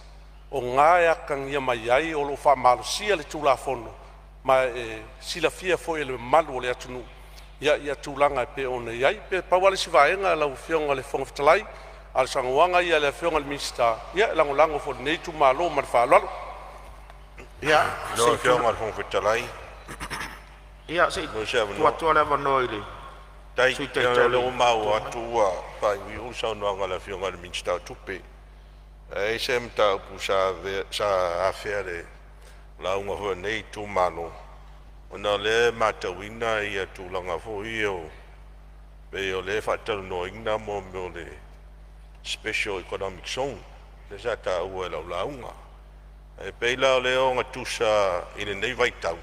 o i e atagia mai ai o lo o faamalosia le Tulafono ma e silafia foi e le mamalu o le atunuu ia tulaga e pei ona i ai. Pe pau lava le isi vaega lau Afioga i le Fofoga Fetalai, a o le saunoaga ia a le Afioga i le Minisita, ia e lagolago foi e lenei itumalo ma le faaaloalo. Ia Lau se i Afioga i le Fofoga Fetalai, tuu mo se avanoa. atu le avanoa i le Faafetai. Sui Leaga Taitai o o lea le ua Itu maua Agai. atu ua faaiuiu le saunoaga a le Afioga i le Minisita o Tupe. Ae i ai se mataupu sa afea i le lauga foi a lenei itumalo, ona o lea e matauina tulaga foi ia pei o lea e faatalanoaina mo mea o le Special Economic Zone lea sa taua i lau lauga. E pei la o lea e ogatusa i lenei vaitau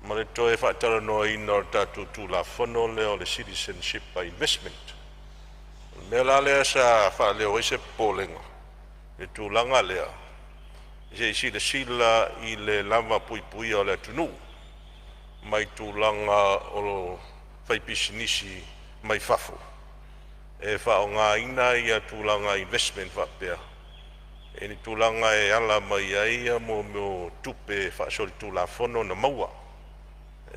ma le toe faatalanoaina o le tatou Tulafono lea o le Citizenship by Investment. O le mea la lea sa faaleo ai se popolega i le tulaga lea, se i silasila i le lavapuipuia o le atunuu mai tulaga o faipisinisi mai fafo e faaaogaina ia tulaga i investment faapea i ni tulaga e ala mai ai mo mea o tupe faasolitulafono na maua.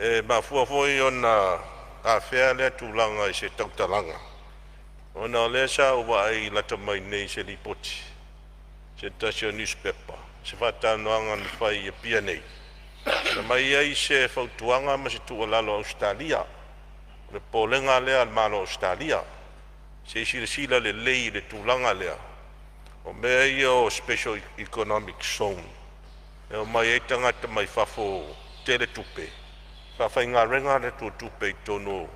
E mafua foi ona afea lea tulaga i se tautalaga, ona o lea sa ou vaai lata mai nei i se lipoti a se tasi o nusipepa, se faatalanoaga na fai i Apia nei, na aumai ai se fautuaga ma se tuualalo a Ausetalia. O le popolega lea a le Malo o Ausetalia, se i silasila lelei i le tulaga lea o mea ia o special economic zone e omai ai tagata mai fafo tele tupe, faafaigaluega a latou tupe i totonu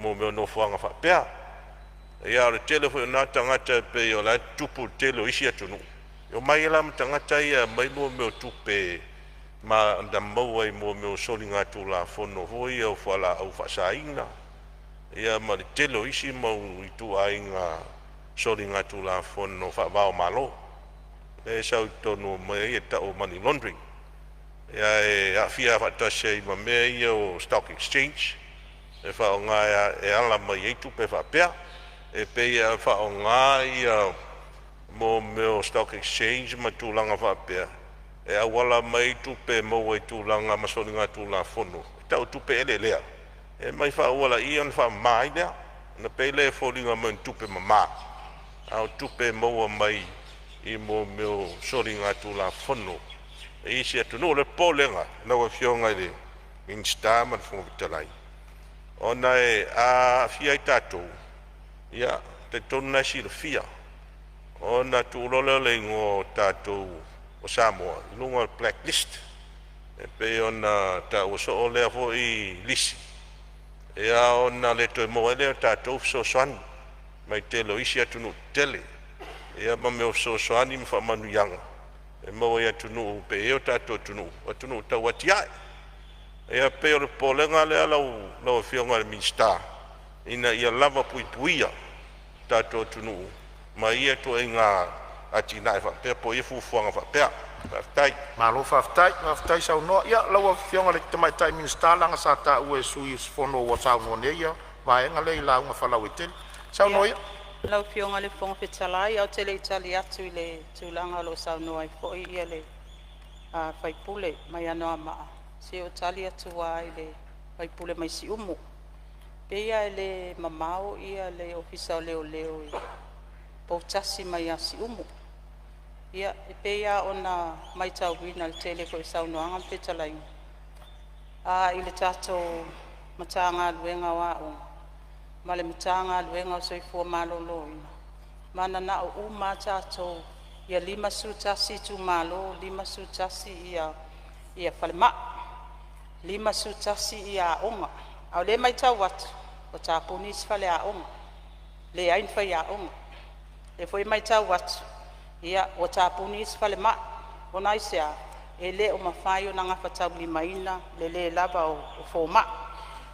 o mea o nofoaga faapea. Ia, a o le tele foi o na tagata e pei o la e tutupu i le tele o isi atunuu, e omai ai la ma tagata ia e aumai mea o tupe na maua i mea o soligatulafono foi ia o fualaau faasaina ia ma le tele o isi mau ituaiga soligatulafono faava-o-Malo lea e sau i totonu o mea ia e tau o money laundering, e aafia faatasi ai ma mea ia o stock exchange e faaaoga e ala mai ai tupe faapea. E pei e faaaoga ia mea o stock exchange ma tulaga faapea e auala mai ai tupe maua i tulaga ma soligatulafono e tau o tupe eleelea, e aumai faaauala i i ona faamama ai lea, ona pei lea e foliga mai o ni tupe mama, a o tupe e maua mai i mea o soligatulafono i isi atunuu. O le popolega lau Afioga i le Minisita ma le Fofoga Fetalai, ona a aafia ai tatou, ia e talitonu o lena e silafia, ona tuu loa lea o le igoa o tatou o Samoa i luga o le black list, e pei ona taua soo lea foi lisi, ona le toe maua ai lea o tatou fesoasoani mai le tele o isi atunuu tetele, ma mea o fesoasoani ma faamanuiaga e maua i atunuu e pei e i ai o tatou atunuu, o atunuu tau atiae. Ia pei o le popolega lea lau Afioga i le Minisita, ina ia lava puipuia le tatou atunuu mai ia ituaiga atinae faapea po o ia fuafuaga faapea. Faafetai. Malo faafetai, faafetai saunoa. Ia lau Afioga i le Tamaitai Minisita, leaga sa taua e sui usufono ua saunoa nei ia vaega lea i lauga faalauaitele. Saunoa ia. Lau Afioga i le Fofoga Fetalai, ae ou te le i tali atu i le tulaga o lo o saunoa ai foi le sui usufono mai Anoamaa, se i ou tali atu lava i le sui usufono mai Siumu. E pei lava e le mamao le Ofisa o Leoleo i Poutasi mai ia Siumu. Ia, e pei lava ona matauina i le tele foi o saunoaga ma fetalaiga i le tatou Matagaluega o Aoga ma le Matagaluega o le Soifua Maloloina, mananao uma lava tatou ia 51 itumalo, 51 falemai, 51 aoga. A o lea e matau atu ua tapuni isi faleaoga, leai ni faiaoga. O lea foi e matau atu ua tapuni isi falemai, ona aisea? E le o mafai ona gafataulimaina le le lava o fomai.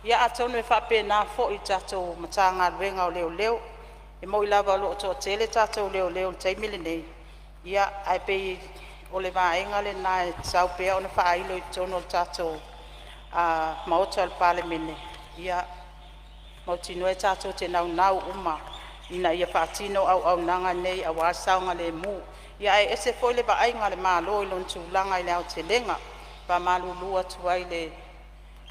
Ia atonu e faapena foi i le tatou Matagaluega o Leoleo. E moi lava o lo o toatele tatou leoleo i le taimi lenei, ae pei o le vaega lena e tatau pea ona faailo i totonu o le tatou Maota o le Palemene. Ia mautinoa tatou te naunau uma ina ia faatino auaunaga nei aua le saogalemu. Ae ese foi le vaaiga a le Malo i lona tulaga i le aotelega. E faamalulu atu ai i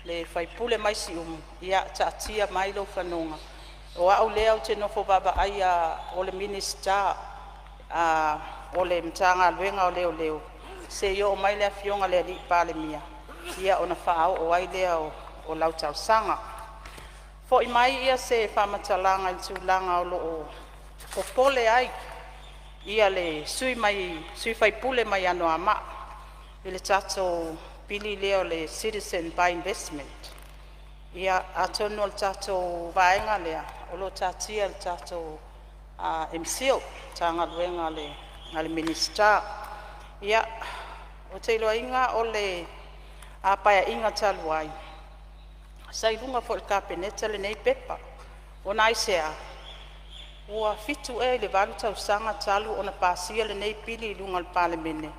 le sui usufono mai Siumu, ia taatia mai lou fanoga, o au lea ou te nofo vaavaaia o le Minisita o le Matagaluega o Leoleo seia oo mai le Afioga i le Palemia ona faaoo ai lea o lau talosaga. Foi mai se faamatalaga i le tulaga o lo o popole ai le sui usufono mai Anoamaa i le tatou pili lea o le Citizen by Investment. Ia atonu o le tatou vaega lea o lo o taatia i le tatou MCIL, Matagaluega a le Minisita. Ia, ou te iloaina o le Paeaiga talu ai sa i luga foi o le Kapeneta lenei pepa. Ona aisea? Ua 7 ea i le 8 tausaga talu ona pasia lenei pili i luga o le Palemene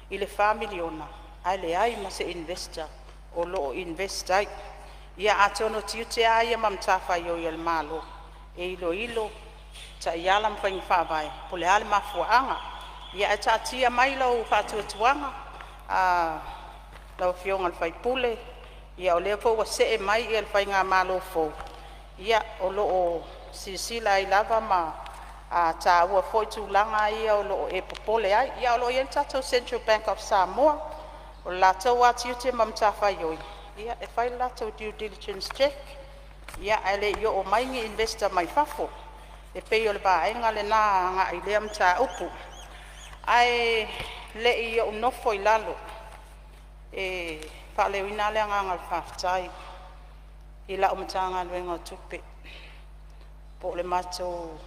i le $4 miliona ae leai ma se investor o lo o invest ai. Ia atonu o tiute lava ia ma matafaioi a le Malo e iloilo taiala ma faiga faavae po o le a le mafuaaga. Ia ae taatia mai lou faatuatuaga lau Afioga i le sui usufono, ia o lea foi ua see mai le faigamalo fou, ia o lo o silasila ai lava ma taua foi tulaga ia o lo o e popole ai. Ae o lo o i ai le tatou Central Bank of Samoa, o le latou lava tiute ma matafaioi e fai le latou due diligence check, ae le i oo mai ni investor mai fafo. E pei o le vaega lena agai i lea mataupu. Ae le i ou nofo i lalo e faaleoina le agaga o le faafetai i lau Matagaluega o Tupe, po o le matou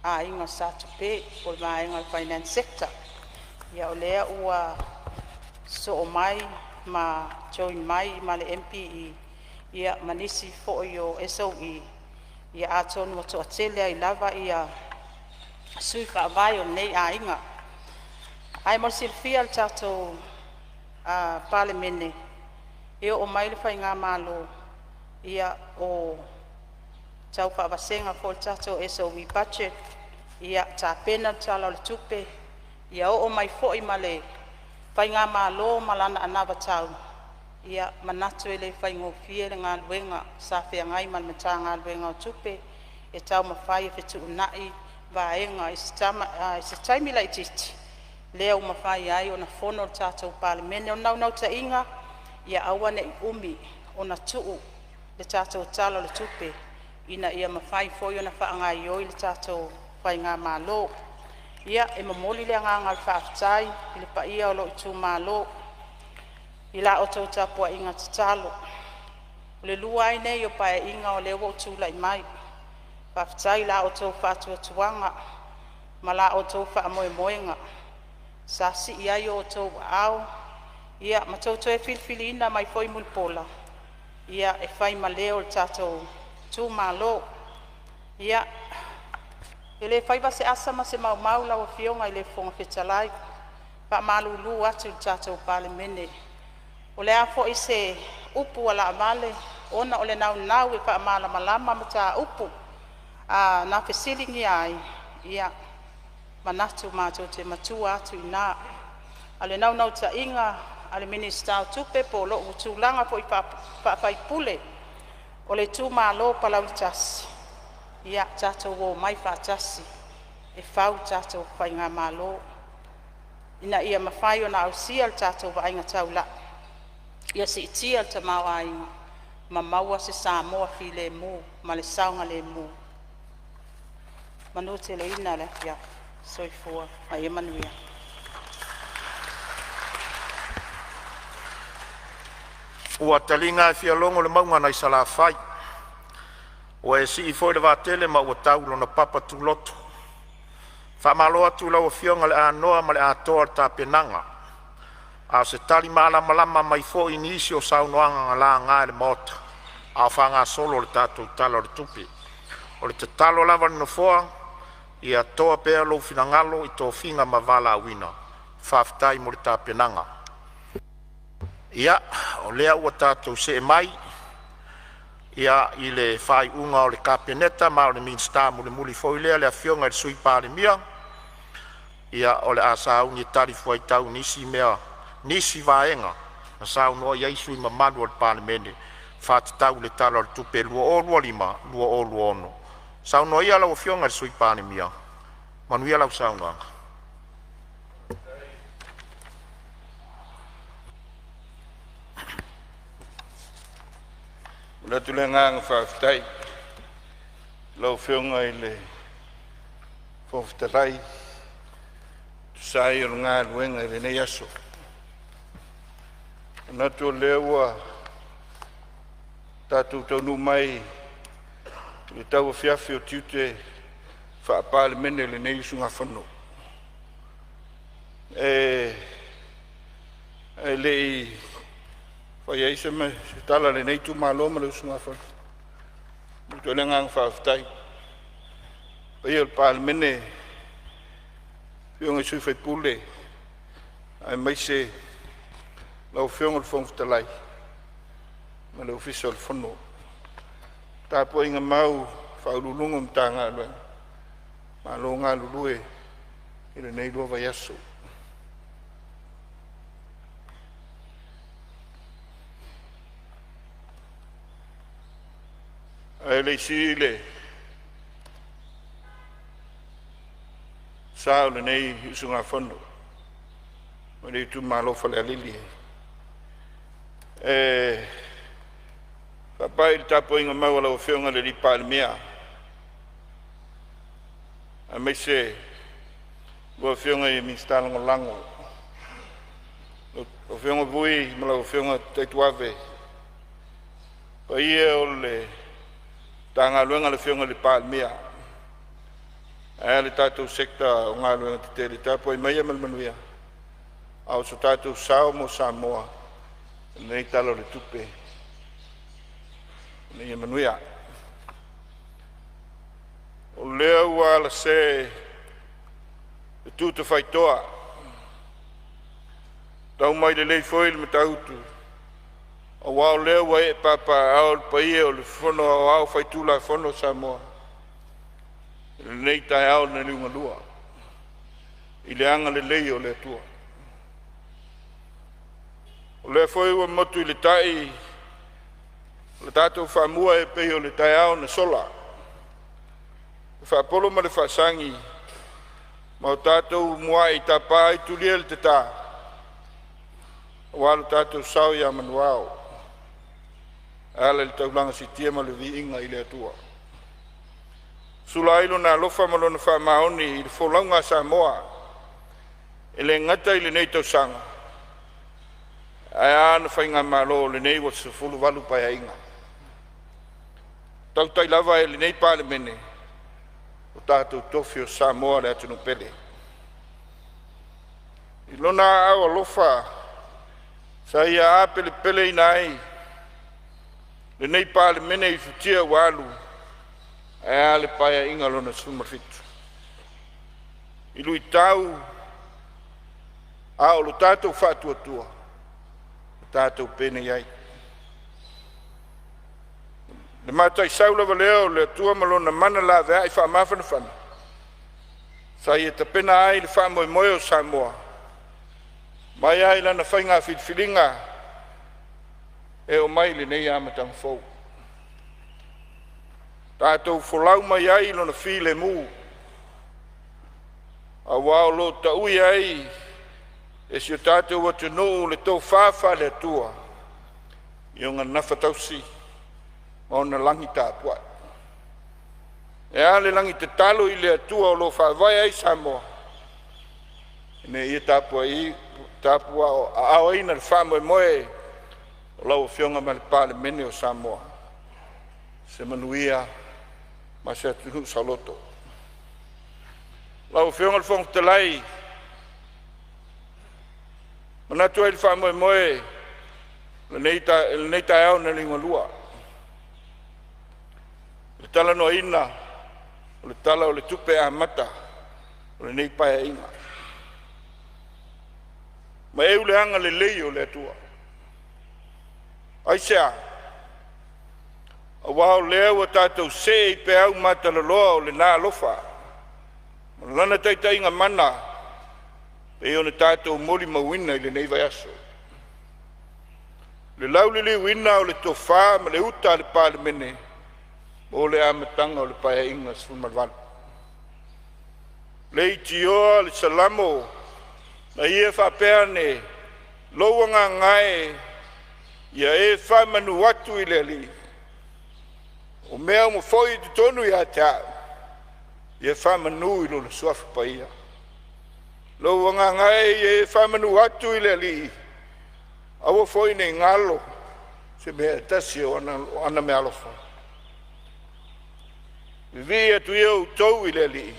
aiga Sa Tupe, po o le vaega o le Finance Sector. Ia o lea ua sosoo mai ma join mai ma le MPE ma nisi foi o SOE, ia atonu ua toatele ai lava Sui Faavae o lenei aiga. Ae mo le silafia e le tatou Palemene, e oo mai le faigamalo ia o tau faavasega foi le tatou SOE Budget, ia tapena le Tala o le Tupe, ia oo mai foi ma le faigamalo ma lana anavatau. Ia manatu e le faigofie le galuega sa feagai ma le Matagaluega o Tupe e taumafai e fetuunai vaega i se taimi laitiiti lea ua mafai ai ona fono le tatou Palemene. O le naunautaiga ia aua nei umi ona tuu le tatou Tala o le Tupe ina ia mafai foi ona faagaioi le tatou faigamalo. Ia, e momoli le agaga o le faafetai i le paia o lou Itumalo i la outou tapuaiga tatalo. O le lua ai lenei o Paeaiga o lea ua ou tulai mai. Faafetai i la outou faatuatuaga ma la outou faamoemoega sa sii ai outou aao ma tou toe filifiliina mai foi Mulipola e fai ma leo o le tatou Itumalo. Ia, e le faiva se asa ma se maumau lau Afioga i le Fofoga Fetalai, faamalulu atu i le tatou Palemene. O le a foi se upu ua laavale ona o le naunau e faamalamalama mataupu na fesiligia ai, ia manatu matou te matua atu iinã. A o le naunautaiga a le Minisita o Tupe po o lo'u tulaga foi faa-sui usufono o le Itumalo Palauli 1, ia tatou omai faatasi e fau le tatou faigamalo ina ia mafai ona ausia le tatou vaaiga taulai ia siitia le tamaoaiga ma maua se Samoa filemu ma le saogalemu. Manuteleina le afiafi. Soifua ma ia manuia. Ua taliga e fialogo le mauga nai Salafai, ua e sii foi le vaatele ma ua tau i lona papa tuloto. Faamalo atu i lau Afioga i le anoa ma le atoa o le tapenaga, a o se tali malamalama mai foi i nisi o saunoaga na laga e le Maota a o faagasolo le tatou Tala o le Tupe. O le tatalo lava a le Nofoa, ia toa pea lou finagalo i tofiga ma valaauina. Faafetai mo le tapenaga. Ia, o lea ua tatou see mai i le faaiuga a le Kapeneta, ma o le Minisita mulimuli foi lea, le Afioga i le Sui Palemia. Ia, o le a sauni e talifuaitau i nisi vaega na saunoa i ai sui usufono mamalu o le Palemene e faatatau i le Tala o le Tupe 2025/2026. Saunoa ia lau Afioga i le Sui Palemia. Manuia lau saunoaga. E momoli atu le agaga faafetai i lau Afioga i le Fofoga Fetalai e tusa ai o le galuega i lenei aso. E manatu o lea ua tatou taunuu mai i le tauafiafi o tiute faa-Palemene o lenei usugafono. E le i faia ai se tala a lenei itumalo ma le usugafono, e momoli atu ai le agaga faafetai i le paia o le Palemene, afioga i sui usufono aemaise lau Afioga i le Fofoga Fetalai ma le Ofisa o le Fono. Le tapuaiga mau a Ofisa Sili o Pulega o Matagaluega, malo galulue i lenei 2 vaiaso. Ae le i sii le sa o lenei usugafono mai le itumalo o Falealili e faapai i le tapuaiga mau a lau Afioga i le Palemia aemaise lau Afioga i le Minisita Lagolago, lau Afioga Vui ma lau Afioga Taituave, le paia o le Matagaluega a le Afioga i le Palemia ae a le tatou Sector o Galuega Tetele. Tapuai maia ma le manuia a o so tatou sao mo Samoa i lenei Tala o le Tupe, ina ia manuia. O lea ua alase. le tu tafaitoa, tau mai lelei foi le Matautu, aua o lea ua ee papaaao le paia o le Fono Aoao Faitulafono a Samoa i lenei taeao na liugalua i le agalelei o le Atua. O lea foi ua motu i le tai le tatou faamua e pei o le taeao na sola, e faapolo ma le faasagi ma o tatou muai tapa ai tulia le tata, aua lo tatou sao ia Manuao e ala i le taulaga siitia ma le viiga i le Atua. Sula ai Lona alofa ma Lona faamaoni i le folauga a Samoa, e le gata i lenei tausaga, ae a na faigamalo o lenei ua 18 Paeaiga. Tautai lava e lenei Palemene o tatou tofi o Samoa le atunuu pele. I Lona aao alofa sa ia apelepeleina ai lenei Palemene i futia ua alu, ae a le Paeaiga Lona XVII i luitau a o lo tatou faatuatua ua tatou penei ai. Le mataisau lava lea o le Atua ma Lona mana laveai faamafanafana sa ia tapena ai le faamoemoe o Samoa mai lava i lana faiga filifiliga e oo mai i lenei amataga fou. Tatou folau mai ai i Lona filemu, aua o lo o tau'i ai e si o tatou atunuu le tofa faale-Atua i ona gafatausi ma ona lagi tapuai. E a le lagi tatalo i le Atua o lo o faavae ai Samoa, ina ia tapuaaoina le faamoemoe o lau Afioga ma le Palemene o Samoa, se manuia ma se atunuu saoloto. Lau Afioga i le Fofoga Fetalai, e manatu ai i le faamoemoe o lenei taeao na liugalua i le talanoaina o le Tala o le Tupe Amata o lenei Paeaiga. Ma eu le agalelei o le Atua. Aisea? Aua o lea ua tatou see i peau matalaloa o lena alofa ma Lana taitaiga mana e pei ona tatou molimauina i lenei vaiaso. Le lauliliuina o le tofa ma le uta a le Palemene mo le amataga o le Paeaiga 18. Leitioa le Salamo na ia faapea ane, “Lou agaga e, ia e faamanu atu i le Alii, o mea uma foi e i totonu ia te au, ia faamanu i Lona suafa paia.” Lou agaga e, ia e faamanu atu i le Alii, aua foi ne i galo se mea e tasi o ana meaalofa. Vivii atu ia outou i le Alii,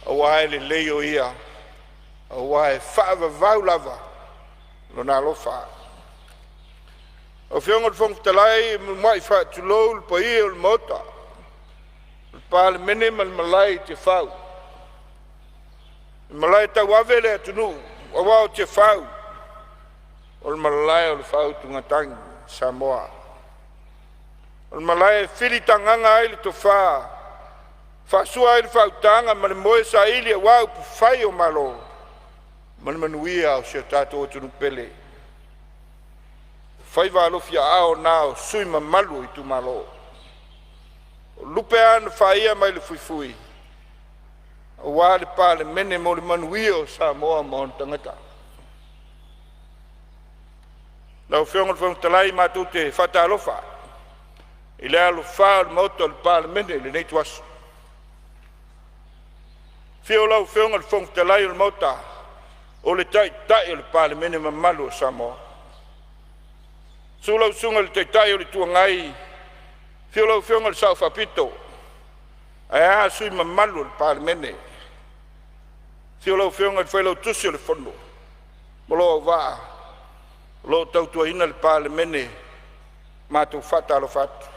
aua e lelei o ia, aua e faavavau lava Lona alofa. Lau Afioga i le Fofoga Fetalai, e mua'i faatulou le paia o le Maota, o le Palemene ma le malae i Tiafau, le malae tauave le atunuu aua o Tiafau o le malae o le faautugatagi a Samoa. O le malae e filitagaga ai le tofa, faasua ai le faautaga ma le moe saili aua upufai o Malo ma le manuia o si o tatou atunuu pele. O faiva alofiaao na o sui usufono mamalu o itumalo. O lupe lava na faia mai le fuifui aua le Palemene mo le manuia o Samoa ma ona tagata. Lau Afioga i le Fofoga Fetalai, matou te faatalofa i le alofā o le Maota o le Palemene i lenei ituaso. Afio lau Afioga i le Fofoga Fetalai o le Maota, o le Taitai o le Palemene mamalu o Samoa. Susu lau Susuga i le Taitai o le Itu Agai, afio lau Afioga i le Sao Faapito, ae a sui usufono mamalu o le Palemene. Afio lau Afioga i le Failautusi o le Fono ma lou auvaa o lo o tautuaina le Palemene. Matou te faatalofa atu.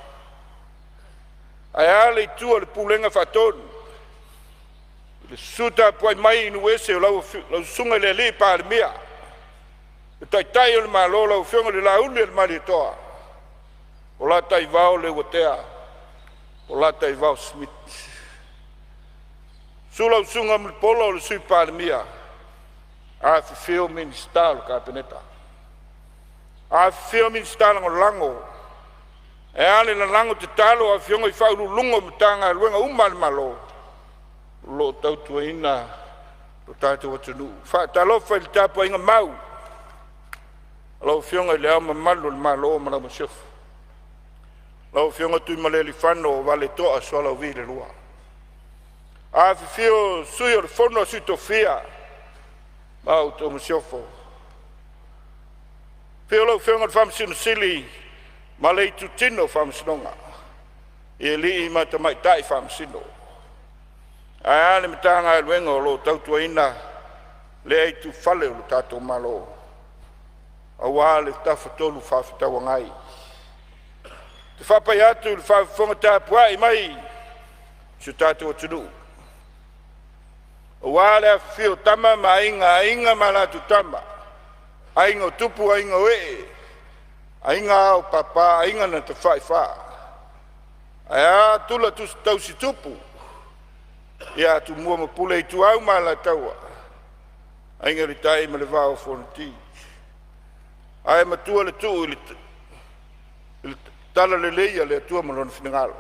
Ae a le itu a le Pulega Faatonu Le susu tapuai mai i nuu ese o lau susuga i le alii Palemia, le Taitai o le Malo, lau Afioga i le Lauli o le Malietoa, o Lataivao Leuatea Polataivao Schmidt. Susu lau Susuga Mulipola o le Sui Palemia, afifio Minisita o le Kapeneta, afifio Minisita Lagolago, ae a le lalago tatalo a afioga i faauluuluga o Matagaluega uma a le Malo o lo o tautuaina lo tatou atunuu. E faatalofa i le tapuaiga mau a lau Afioga i Le Ao Mamalu o le Malo ma lau Masiofo, lau Afioga Tuimalealiifano Vaaletoa Sualauvi II. Afifio Sui o le Fono a Sui Tofia ma la outou Masiofo. Afio lau Afioga i le Faamasino Sili ma le itutino o Faamasinoga i alii ma tamaitai Faamasino, ae a le Matagaluega o lo o tautuaina lea ituifale o le tatou Malo aua le Tafatolu Fefaatauagai. Ou te faapai atu i le faafofoga tapuai mai a si o tatou atunuu, aua le afifio o Tama ma Aiga, Aiga ma latou Tama, Aiga o Tupu, Aiga o Ee, Aiga Ao Papa, Aiga na Tafaifa, ae a tula tausitupu ia Tumua ma Pule, Ituau ma Alataua, Aiga i le Tai ma le Vaa o Fonoti. Ae matua le tuu i le talalelei a le Atua ma Lona finagalo.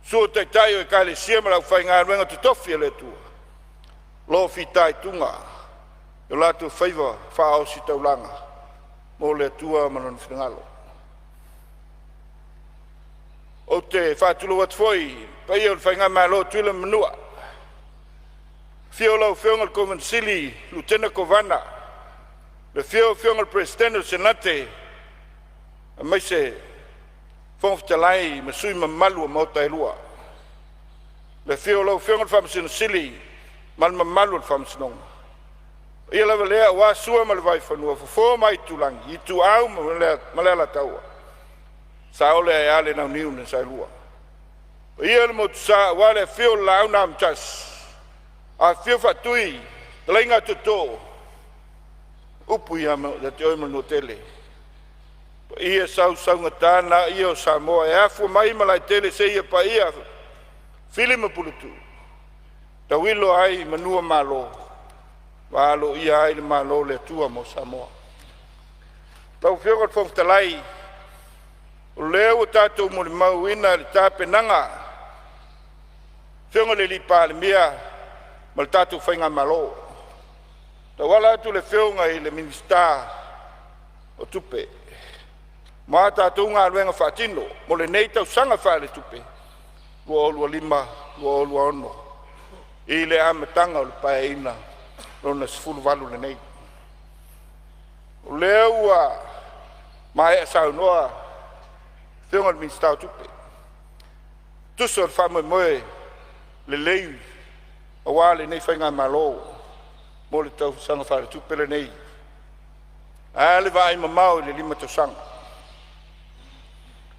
Susu Taitai o Ekalesia ma le aufaigaluega totofi a le Atua o lo o fitaituga i o latou faiva faaositaulaga mo le Atua ma Lona finagalo. Ou te faatulou atu foi i le paia o le Faigamalo a Tutuila ma Manua, afio lau Afioga i le Kovana Sili, Lutena Kovana, le afio lau Afioga i le Peresetene o le Senate aemaise Fofoga Fetalai ma sui usufono mamalu o Maota e Lua. Le afio o lau Afioga i le Faamasino Sili ma le mamalu o le Faamasinoga. O paia lava lea aua Sua ma le Vaifanua, Fofo ma Aitulagi, Ituau ma le Alataua, Saole ae a le Launiu na Saelua. Paia i le Motusa aua le afio o le Laau na Amotasi, afifio Faatui, fetalaiga Tootoo, upu ia te oe Manuatele. Paia sausaugata na ia o Samoa e afua mai Malaetele seia paia Fili ma Puletuu, tauilo ai i manua o Malo ma aloaia ai le Malo o le Atua mo Samoa. Lau Afioga i le Fofoga Fetalai, o lea ua tatou molimauina le tapenaga a le Afioga i le Palemia ma le tatou faigamalo, e tauala atu i le Afioga i le Minisita o Tupe mo a tatou galuega faatino mo lenei tausaga faaletupe 2025/2026 i le amataga o le Paeaiga Lona XVIII lenei. O lea ua maea saunoa le Afioga i le Minisita o Tupe e tusa o le faamoemoe lelei aua lenei faigamalo mo le tausaga faaletupe lenei. Ae a le vaaimamao i le 5 tausaga?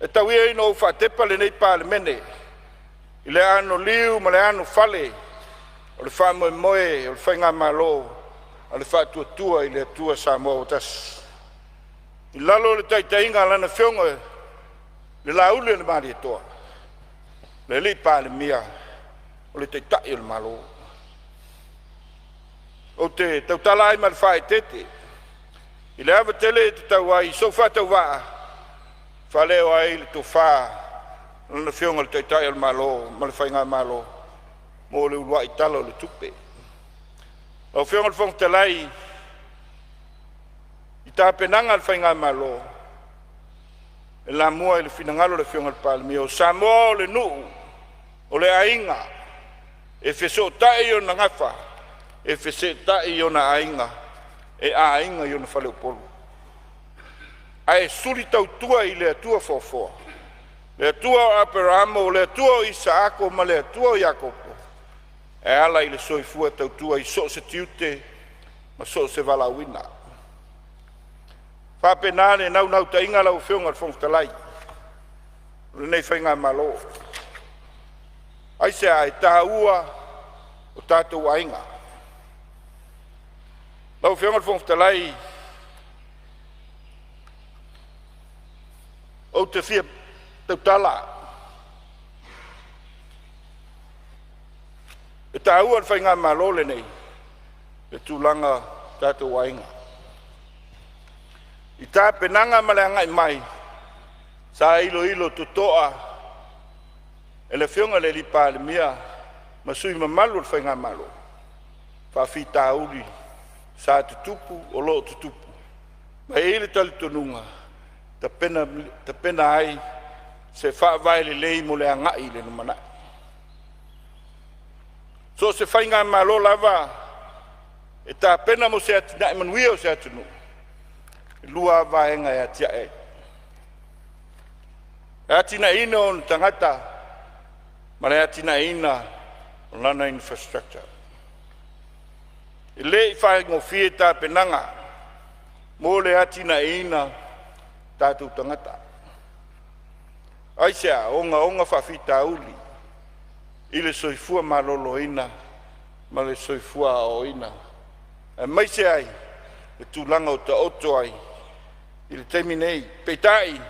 E tau ia ina ou faatepa lenei Palemene i le anoliu ma le anofale o le faamoemoe o le faigamalo a le Faatuatua i le Atua Samoa ua Tasi, i lalo o le taitaiga a Lana Afioga i le Lauli o le Malietoa, le alii Palemia o le Taitai o le Malo. Ou te tautala ai ma le faaeteete i le ava tele e tatau ai i sou faatauvaa e faaleo ai le tofa a Lana Afioga i le Taitai o le Malo ma le faigamalo mo le uluai Tala o le Tupe. Lau Afioga i le Fofoga Fetalai, i tapenaga a le faigamalo, e lamua i le finagalo o le Afioga i le Palemia, o Samoa o le nuu, o le aiga, e fesootai i ona gafa, e fesootai i ona aiga, e aiga i ona faleupolu, ae suli tautua i le Atua foafoa, le Atua o Aperamo, o le Atua o Isaako ma le Atua o Iakopo, e ala i le soifua tautua i so o se tiute ma so o se valaauina. E faapena le naunautaiga lau Afioga i le Fofoga Fetalai o lenei faigamalo. Aisea? E taua o tatou aiga. Lau Afioga i le Fofoga Fetalai, ou te fia tautala, e taua i le Faigamalo lenei le tulaga o tatou aiga. I tapenaga ma le agai mai, sa iloilo totoa e le Afioga i le Palemia ma sui mamalu o le Faigamalo faafitauli sa tutupu, o lo o tutupu. Ma e i ai le talitonuga, e tapena ai se faavae lelei mo le agai i le lumanai. So o se faigamalo lava e tapena mo se atinae manuia o se atunuu, e lua lava vaega e atiae ai, e atiaeina ona tagata ma le atiaeina o lana infrastructure. E le i faigofie tapenaga mo le atiaeina o tatou tagata. Aisea? Ogaoga faafitauli i le soifua maloloina ma le soifua aoaoina, aemaise ai le tulaga ua taoto ai i le taimi nei. Peitai, o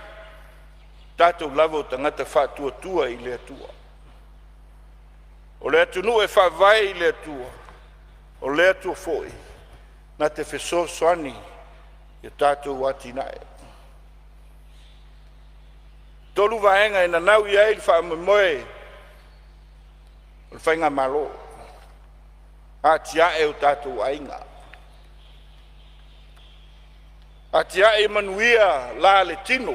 tatou lava o tagata faatuatua i le Atua. O le atunuu e faavae i le Atua, o le Atua foi na te fesoasoani ia tatou atinae. E 3 vaega e nanau i ai le faamoemoe o le faigamalo, atiae o tatou aiga, atiae ia manuia la le tino,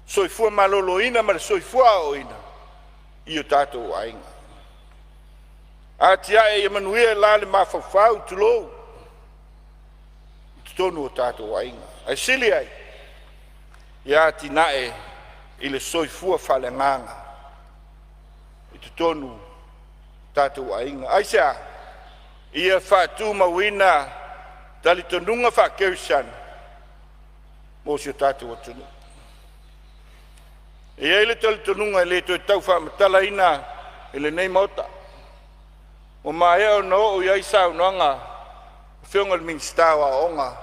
soifua maloloina ma le soifua aoaoina i o tatou aiga. Atiae ia manuia le la le mafaufau, tulou, i totonu o tatou aiga, ae sili ai ia atinae i le soifua faaleagaga i totonu o tatou aiga. Aisea? Ia faatumauina talitonuga faakerisiano mo si o tatou atunuu. E i ai le talitonuga e le toe tau faamatalaina e lenei Maota, ua maea ona oo i ai saunoaga a Afioga i le Minisita o Aoga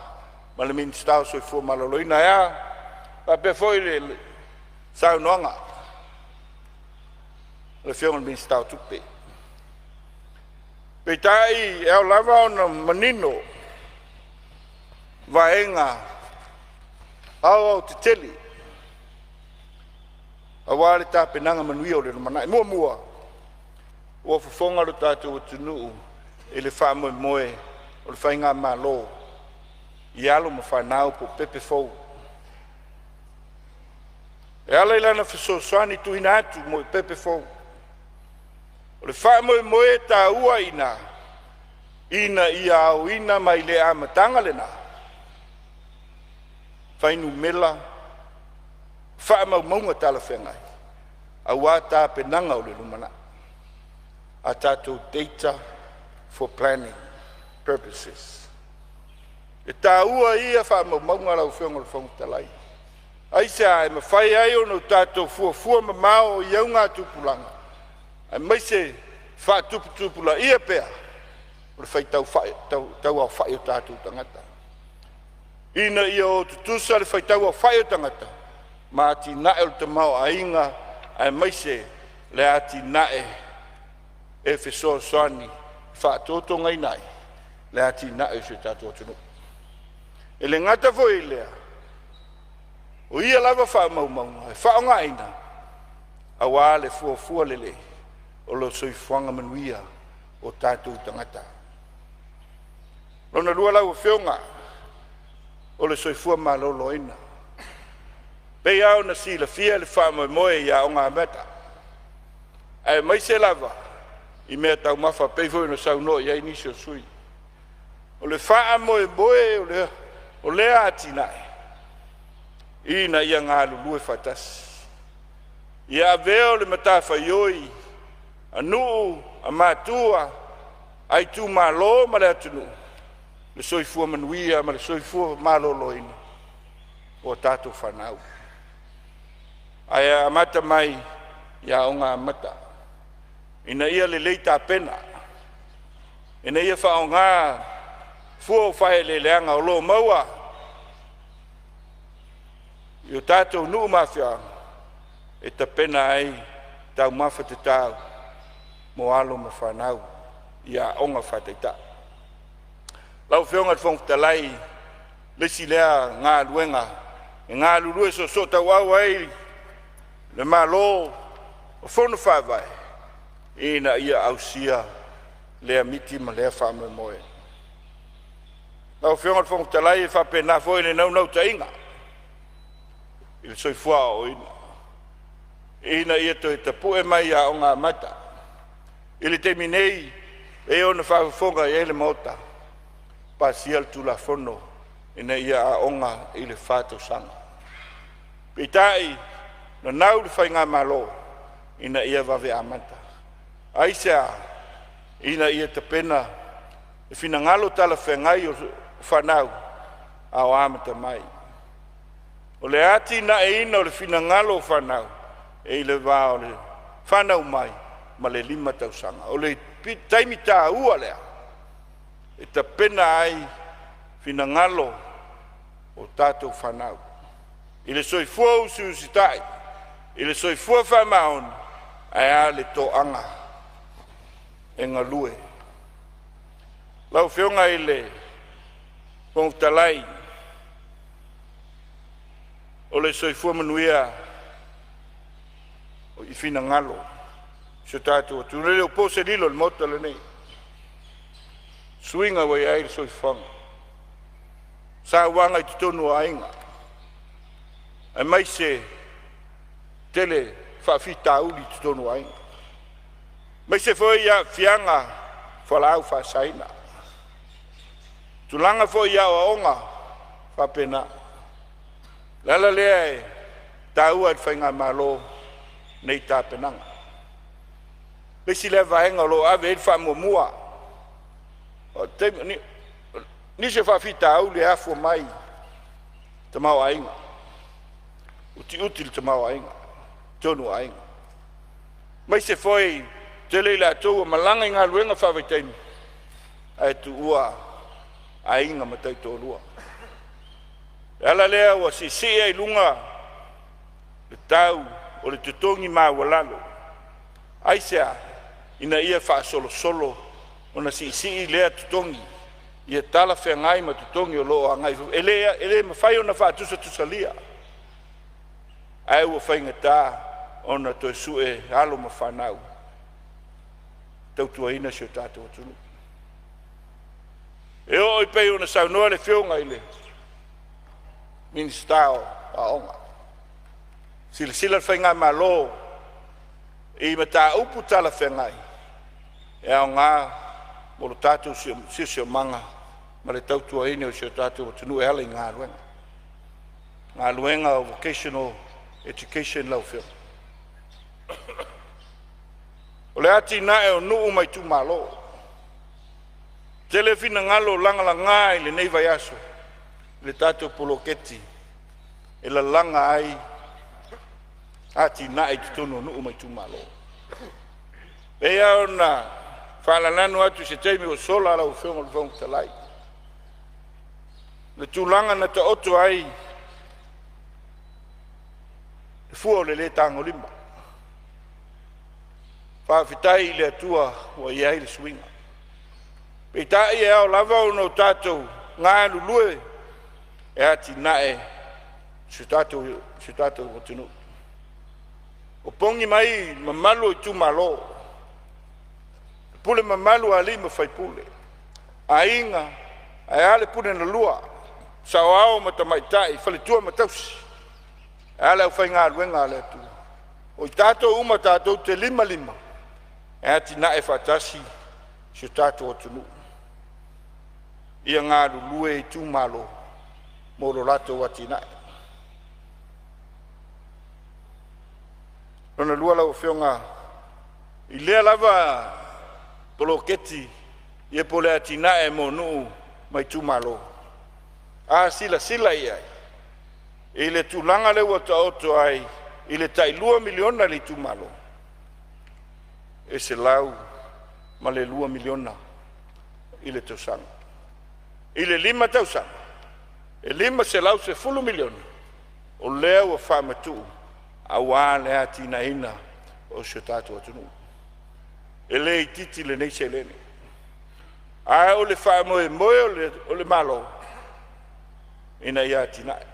ma le Minisita o le Soifua Maloloina. Ae a? Faapea foi le saunoaga a le Afioga i le Minisita o Tupe. Peitai, e ao lava ona manino vaega aoaotetele aua le tapenaga manuia o le lumanai. Muamua, ua fofoga lo tatou atunuu i le faamoemoe o le faigamalo i alo ma fanau po o pepe fou. E ala i lana fesoasoani tuuina atu mo tupe fou. O le faamoemoe taua i ina, ina ia aoina mai le amataga lena fuainumera faamaumauga talafeagai aua tapenaga o le lumanai, a tatou data for planning purposes. E taua ia faamaumauga lau Afioga i le Fofoga Fetalai. Aisea? E mafai ai ona tatou fuafua mamao i augatupulaga aemaise faatuputupulaia pea o le faitau aofai o tatou tagata, ina ia o tutusa le faitau aofai o tagata ma atinae o le tamaoaiga aemaise le atinae e fesoasoani e faatotogaina ai le atinae o si o tatou atunuu. E le gata foi i lea, o ia lava faamaumauga e faaaogaina aua le fuafua lelei o le soifuaga manuia o tatou tagata. Lona lua lau Afioga, o le soifua maloloina. E pei lava ona silafia le faamoemoe i Aoga Amata aemaise lava i meataumafa e pei foi ona saunoa i ai nisi o sui usufono. O le faamoemoe o lea atinae, ina ia galulue faatasi, ia avea o le matafaioi a nuu, a matua, a itumalo ma le atunuu le soifua manuia ma le soifua maloloina o a tatou fanau, ae amata mai i Aoga Amata ina ia lelei tapena. Ina ia faaaoga fua o faaeleeleaga o lo o maua i o tatou nuu ma afioaga e tapena ai taumafa tatau mo alo ma fanau i aoga faataitai. Lau Afioga i le Fofoga Fetalai, le isi lea galuega e galulue soosootauau ai le Malo o Fono Faavae ina ia ausia lea miti ma lea faamoemoe. Lau Afioga i le Fofoga Fetalai, e faapena foi le naunautaiga i le soifua aoaoina ina ia toe tapue mai Aoga Amata. I le taimi nei, e pei ona faafofoga i ai le Maota, pasia le Tulafono ina ia aoga i le 4 tausaga. Peitai, nanau le faigamalo ina ia vave amata. Aisea? Ina ia tapena le finagalo talafeagai o fanau a o amata mai. O le atinaeina o le finagalo o fanau e i le va o le fanau mai ma le 5 tausaga. O le taimi taua lea e tapena ai finagalo o tatou fanau i le soifua usiusitai, i le soifua faamaoni, ae a le toaga e galue. Lau Afioga i le Fofoga Fetalai, o le soifua manuia i finagalo o si o tatou atunuu. E le o po se lilo i le Maota lenei i suiga ua i ai le soifuaga, sauaga i totonu o aiga, aemaise tele faafitauli i totonu o aiga, aemaise foi aafiaga o fualaau faasaina. Tulaga foi i aoaoga e faapena. O le ala lea e taua ai i le faigamalo nei tapenaga. O le isi lea vaega o lo o ave i ai le faamuamua. O nisi o faafitauli e afua mai i le tamaoaiga, utiuti le tamaoaiga i totonu o aiga, aemaise foi tele i latou ua malaga i galuega faavaitaimi ae tuua aiga ma taitoalua. O le ala lea ua siisii ai i luga le tau o le totogi maualalo. Aisea? Ina ia faasolosolo ona siisii lea totogi ia talafeagai ma totogi o lo o agai i fafo. E le mafai ona faatusatusalia, ae ua faigata ona toe sue alo ma fanau e tautuaina si o tatou atunuu. E oo e pei ona saunoa le Afioga i le Minisita o Aoga, silasila le faigamalo i mataupu talafeagai e aoga mo le tatou siosiomaga ma le tautuaina o si o tatou atunuu e ala i galuega. Galuega o vocational education lau Afioga. O le atinae o nuu ma itumalo. Tele finagalo lagalaga i lenei vaiaso i le tatou poloketi e lalaga ai atinae i totonu o nuu ma itumalo. E pei lava ona faalalanu atu i se taimi ua sola lau Afioga i le Fofoga Fetalai, le tulaga na taoto ai le fua o le le tagolima. Faafetai i le Atua ua i ai le suiga. Peitai, e ao lava ona o tatou galulue e atinae si o tatou atunuu. Opogi mai mamalu o itumalo, pule mamalu a alii ma faipule, aiga ae a le pule na lua, saoao ma tamaitai, faletua ma tausi, ae a le aufaigaluega a le Atua. O i tatou uma tatou te limalima e atinae faatasi si o tatou atunuu. Ia galulue itumalo mo lo latou atinae. Lona lua lau Afioga i lea lava poloketi ia po o le atinae mo nuu ma itumalo, a silasila i ai i le tulaga lea ua taoto ai i le tai $2 miliona a le itumalo, e $102 miliona. i le tausaga. I le 5 tausaga, e $510 miliona o lea ua faamatuu aua le atinaeina o si o tatou atunuu. E le itiiti lenei seleni, ae o le faamoemoe o le Malo ina ia atinae.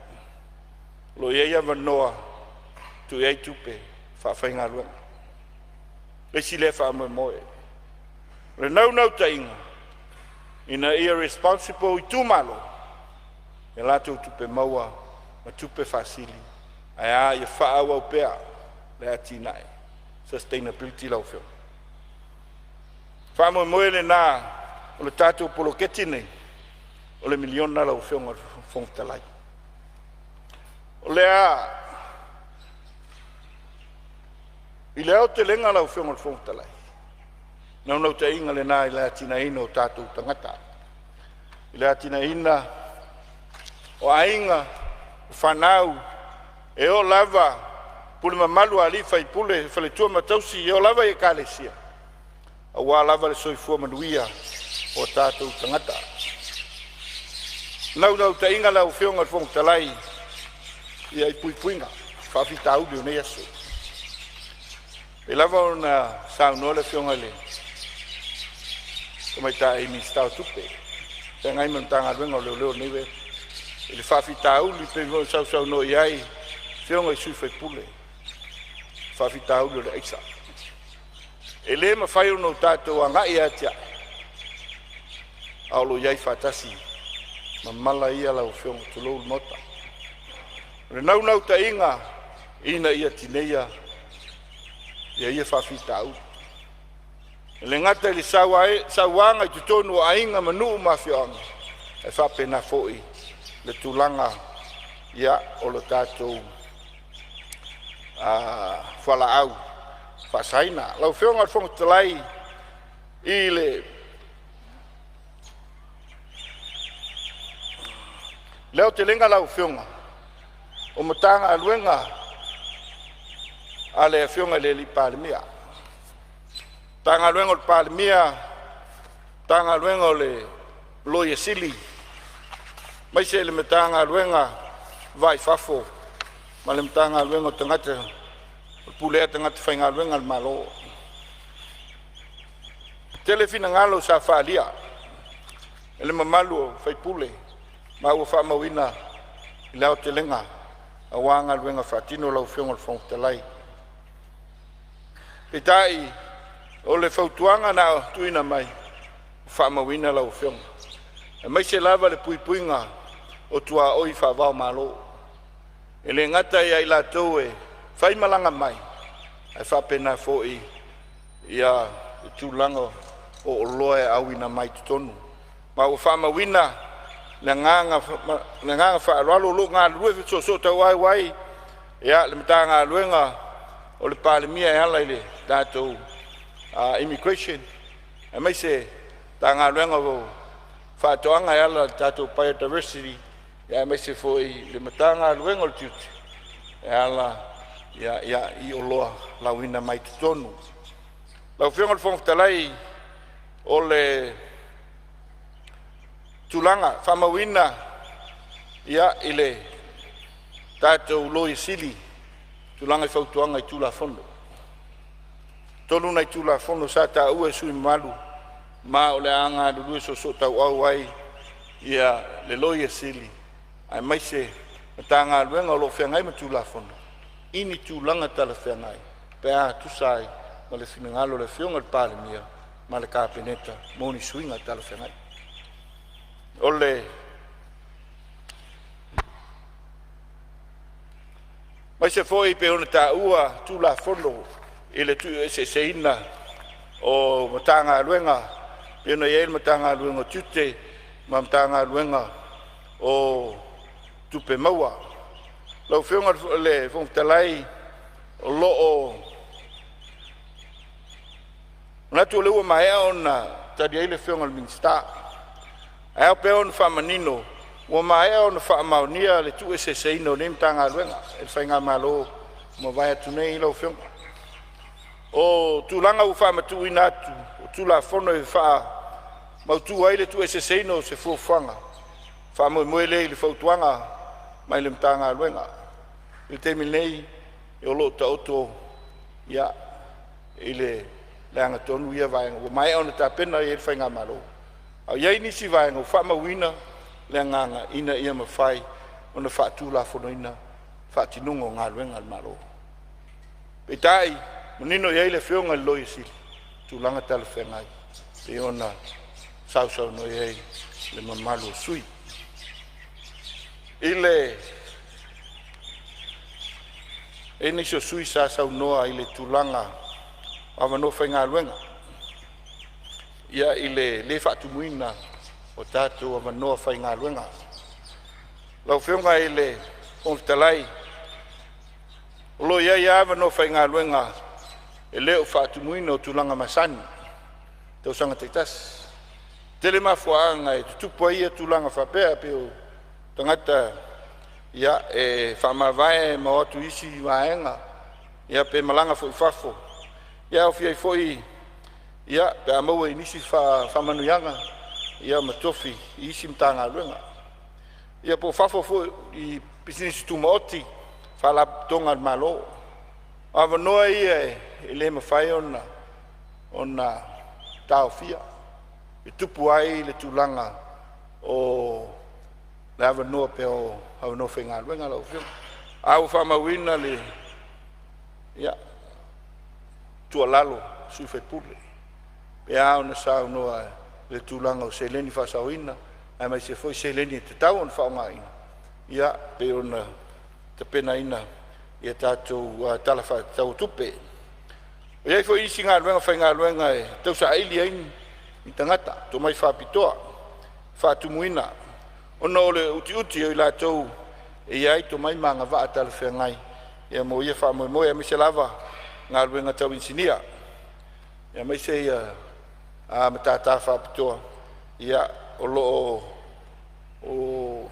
O lo o i ai avanoa e tuu i ai tupe faafaigaluega. O le isi lea faamoemoe. O le naunautaiga ina ia responsible itumalo i a latou tupe maua ma tupe faasili, ae a ia faaauau pea le atinae, sustainability lau Afioga. Faamoemoe lena o le tatou poloketi lenei o le miliona lau Afioga i le Fofoga Fetalai. O lea, i le aotelega lau Afioga i le Fofoga Fetalai, naunautaiga lena i le atinaeina o tatou tagata, i le atinaeina o aiga, o fanau, e oo lava pule mamalu a alii ma faipule, faletua ma tausi, e oo lava i ekalesia, aua lava le soifua manuia o tatou tagata. Naunautaiga lau Afioga i le Fofoga Fetalai, ia i puipuiga o faafitauli o nei aso. E pei lava ona saunoa le Afioga i le Tamaitai Minisita o Tupe, feagai ma le Matagaluega o Leoleo i lenei vaitau i le faafitauli pei foi ona sausaunoa i ai afioga i sui usufono, faafitauli o le aisa. E le mafai ona tatou agai e atiae a o lo o i ai faatasi ma mala ia lau Afioga, tulou le Maota. O le naunautaiga ina ia tineia ia faafitauli. E le gata i le sauaga i totonu o aiga ma nuu ma afioaga, ae faapena foi le tulaga ia o le tatou fualaau faasaina. Lau Afioga i le Fofoga Fetalai, i le aotelega lau Afioga o Matagaluega a le Afioga i le Palemia, Matagaluega o le Palemia, Matagaluega o le Loia Sili, aemaise le Matagaluega le Va i Fafo ma le Matagaluega o Tagata Pulea Tagata Faigaluega a le Malo. Tele finagalo sa faaalia e le mamalu o sui usufono ma ua faamauina le aotelega aua galuega faatino lau Afioga i le Fofoga Fetalai. Peitai, o le fautuaga na tuuina mai, ua faamauina lau Afioga, aemaise lava le puipuiga o tuaoi faava-o-Malo. E le gata ia i latou e faimalaga mai, ae faapena foi ia tulaga o oloa e auina mai totonu. Ma ua faamauina le agaga faaaloalo o lo o galulue soosootaua ai le Matagaluega o le Palemia e ala i le tatou Immigration aemaise Matagaluega o Faatoaga e ala i le tatou Biodiversity, aemaise foi le Matagaluega o le Tiute e ala i oloa lauina mai totonu. Lau Afioga i le Fofoga Fetalai, o le tulaga faamauina i le tatou Loia Sili tulaga i fautuaga i Tulafono. Tolu nai Tulafono sa taua e sui usufono mamalu ma o le a galulue soosootauau ai ia le Loia Sili aemaise Matagaluega o lo o feagai ma Tulafono i ni tulaga talafeagai pe a tusa ai ma le finagalo o le Afioga i le Palemia ma le Kapeneta mo ni suiga talafeagai. O le aemaise foi pei ona taua Tulafono i le tuueseeseina o Matagaluega pei ona i ai le Matagaluega o Tiute ma Matagaluega o Tupe Maua. Lau Afioga i le Fofoga Fetalai, o lo o manatu o lea ua maea ona tali ai le Afioga i le Minisita. Ae ao pea ona faamanino, ua maea ona faamaonia le tuueseeseina o nei Matagaluega e le Faigamalo ua mavae atu nei lau Afioga. O tulaga ua faamatuuina atu o Tulafono e mautu ai le tuueseeseina o se fuafuaga faamoemoe lea i le fautuaga mai le Matagaluega. I le taimi nei o lo o taoto ia i le lagatonu ia vaega ua maea ona tapena i ai le faigamalo, a i ai nisi vaega ua faamauina le agaga ina ia mafai ona faatulafonoina faatinoga o galuega a le Malo. Peitai, manino i ai le Afioga i le Loia Sili, tulaga talafeagai pei ona sausaunoa i ai le mamalu o sui usufono. I le e i ai nisi o sui usufono sa saunoa i le tulaga o avanoa faigaluega, ia i le lē faatumuina o tatou avanoa faigaluega. Lau Afioga i le Fofoga Fetalai, o lo o i ai lava avanoa faigaluega e le o faatumuina o tulaga masani i tausaga taitasi. E tele mafuaaga e tutupu ai ia tulaga faapea, pei o tagata ia e faamavae ma o atu i isi vaega, ia pe malaga foi i fafo, ia e aofia ai foi ia pe a maua i nisi faamanuiaga ia ma tofi i isi Matagaluega. Ia po o fafo foi i pisinisi tumaoti, faalapotopotoga a le Malo. O avanoa ia e le mafai ona taofia, e tupu ai le tulaga o le avanoa pea o avanoa faigaluega lau Afioga. Ae ua faamauina le tuualalo a sui usufono e pei lava ona saunoa i le tulaga o seleni faasaoina aemaise foi seleni e tatau ona faaaogaina ia pei ona tapenaina ia tatou Tala Faatatau o Tupe. E i ai foi isi galuega faigaluega e tausaili ai ni tagata tomai faapitoa faatumuina ona o le utiuti o i latou e i ai tomai ma agavaa talafeagai ia mo ia faamoemoe, aemaise lava galuega tau inisinia, aemaise ia matata faapitoa ia o lo o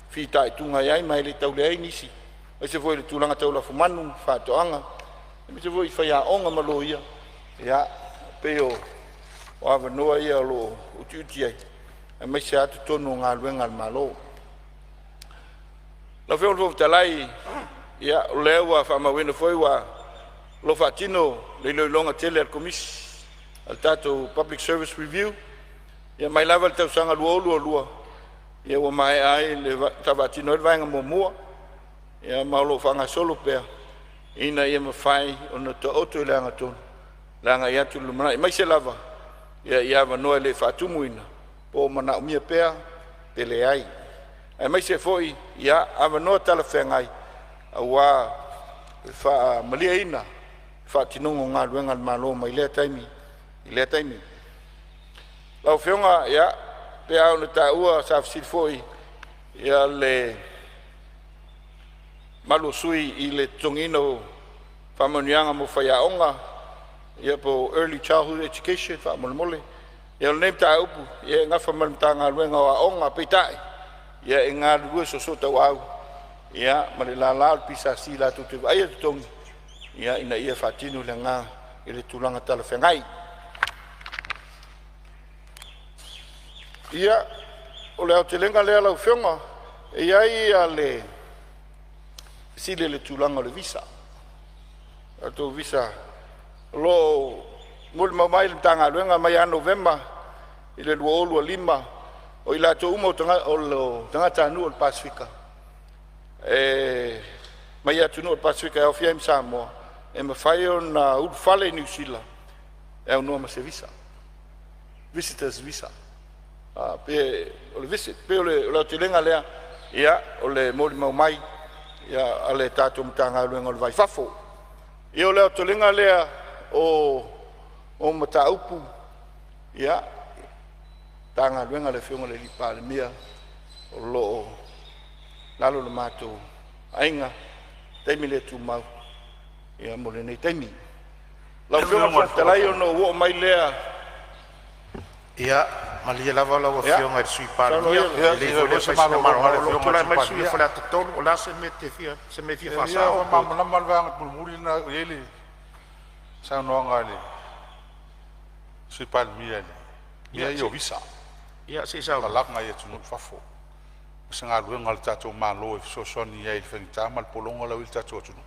fitaituga i ai ma e le tau leai nisi, aemaise foi le tulaga tau lafumanu, faatoaga, aemaise foi faiaoga ma loia. Ia, pei o avanoa ia o lo o utiuti ai, aemaise lava totonu o galuega a le Malo. Lau Afioga i le Fofoga Fetalai, ia o lea ua faamauina foi ua o lo o faatino le iloiloga tele a le Komisi a le tatou Public Service Review ia mai lava i le tausaga 2022, ia ua maea ai le sa faatino ai le vaega muamua, ia ma o lo o faagasolo pea ina ia mafai ona taoto i le agatonu le agai atu i le lumanai, aemaise lava i avanoa e le i faatumuina po o manaomia pea pe leai, aemaise foi ia avanoa talafeagai aua le faamalieina faatinoga o galuega a le Malo mai lea taimi i lea taimi. Lau Afioga, ia pei lava ona taua sa fesili foi ia le mamalu o sui usufono i le totogiina o faamanuiaga mo faiaoga ia po o early childhood education faamolemole. Ia o lenei mataupu ia e nafa ma le Matagaluega o Aoga, peitai ia e galulue soosootauau ia ma le lala o le PSC latou te vaaia totogi ia ina ia faatino le agaga i le tulaga talafeagai. Ia, o le aotelega lea lau Afioga. E i ai ia le fesili i le tulaga o le visa, tatou visa o lo o molimau mai le Matagaluega mai ia Novema i le 2025, o i latou uma o tagatanuu o le Pasefika e mai atunuu o le Pasefika e aofia ai ma Samoa, e mafai ona ulufale i Niu Sila e aunoa ma se visa, visitors visa, pe o le visit. Pei o le aotelega lea ia o le molimau mai ia a le tatou Matagaluega o le Va i Fafo. Ia o le aotelega lea o mataupu ia Matagaluega a le Afioga i le Palemia o lo o lalo o le matou aiga taimi le tumau ia mo lenei taimi. Lau Afioga i le Fofoga Fetalai, ona ou oo mai lea. Ia, malie lava lau Ia, Afioga i le Sui saunoa Palemia, ia e Ia, lelei se foi i lea fai se fai sina malologa a le malologa. O lo o Afioga i le tulai Sui mai le sui Palemia. usufono mo Faleata 3. O le a se mea e te fia, se mea e fia E fia faasao po o faamalamalama le vaega mulimuli lena e i ai le saunoaga a le Sui Palemia i mea Ia, ia o se visa. Ia se i saunoa. Malaga i atunuu i fafo, o se galuega a le tatou Malo e fesoasoani ai i le faigata ma le pologa lea ua i ai le tatou atunuu.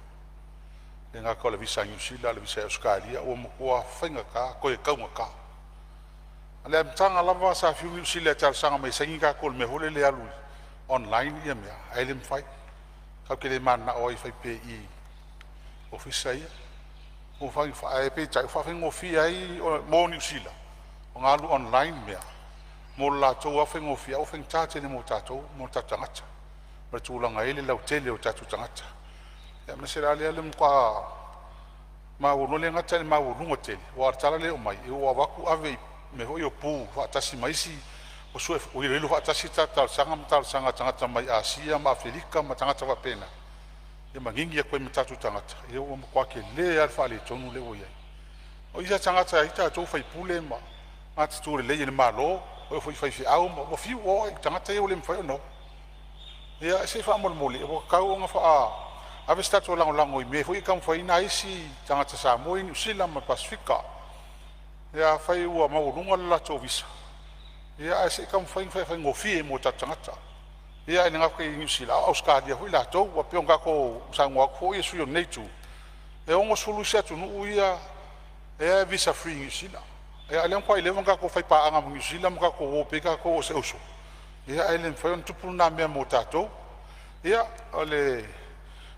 E le gata o le visa a Niu Sila a o le visa i Ausetalia ua matua faigata toe taugata. O le amataga lava sa fiu Niu Sila e talosaga mai e saini tatou i le mea foi lele e alu online ia mea, ae le mafai. Tatou te le mananao ai e fai pea i i ofisa ia. Ae peitai ua faafaigofie ai mo Niu Sila ona alu online mea mo le latou lava faigofie, ae ua faigata tele mo tatou ma o tatou tagata ma le tulaga e i ai le lautele o tatou tagata. Aemaise la lea o le matua maualuga, e le gata ina maualuga tele aua o le tala lea e aumai, ua avatu ave i mea foi ia o pu faatasi ma isi ua iloilo faatasi a tatou talosaga ma talosaga a tagata mai Asia ma Afelika ma tagata faapena, ia ma gigi atu ai ma tatou tagata. Ia ua matua tele lava le faaletonu lea ua i ai. O isi lava tagata e i ai tatou o faipule ma matutu lelei e le Malo, o e foi i faifeau ma ua fiu ua oo i tagata ia ua le mafai ona o. Ia se i faamolemole ua tatau ona ave se tatou lagolago i mea foi ia e taumafai ai nai isi tagata Samoa ia i Niu Sila ma le Pasefika. Ia afai ua maualuga le latou visa, ia ae se i taumafai e faafaigofie mo tatou tagata. Ia ae le gata i Niu Sila a o Ausetalia foi latou. Aua pei ona tatou saunoa atu foi sui usufono o lenei itu, e 60 isi atunuu ia e visa free i Niu Sila. Ia a o lea ua matuai leva ona tatou faipaaga ma Niu Sila ma tatou o pei tatou o se uso, ia ae le mafai ona tupu lena mea mo tatou. Ia, o le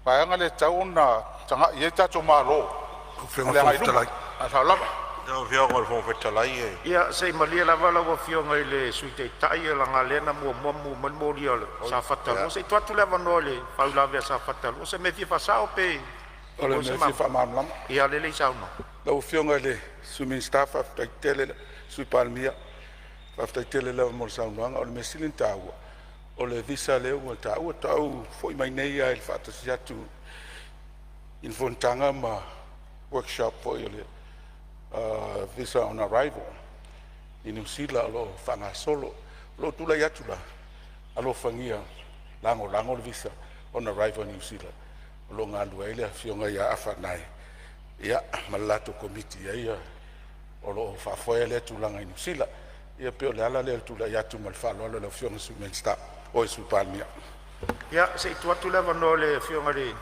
vaega lea e tatau ona tagai i ai le tatou Malo mo le agai i luma. Ma le faaaloalo lava. Lau Afioga i le Fofoga Fetalai e… Ia se i malie lava lau Afioga i le Sui Taitai leaga o lea na muamua mumu mai le moli a Safata 2. Se i tuu atu le avanoa i le faauilavea a Safata 2, o se mea e fia faasao pe… O le mea e fia faamalamalama. Ia lea e saunoa. Lau Afioga i le Sui Minisita faafetai tele, le Sui Palemia, faafetai tele lava mo le saunoaga. O le mea sili ona taua o le visa lea ua taua. Faatoa ou foi mai nei lava i le faatasi atu i le fonotaga ma workshop foi o le visa on arrival i Niu Sila o lo o faagasolo. O lou tulai atu la, alofagia lagolago le visa on arrival i Niu Sila o lo o galulue ai le afioga ia Afa Nanei ia ma le latou Komiti o lo o faafoea lea tulaga i Niu Sila. Ia pei o le ala lea o le tulai atu ma le faaaloalo i lau Afioga i le Sui Minisita oi le Sui Palemia. Ia se i tuu atu le avanoa i le Afioga i le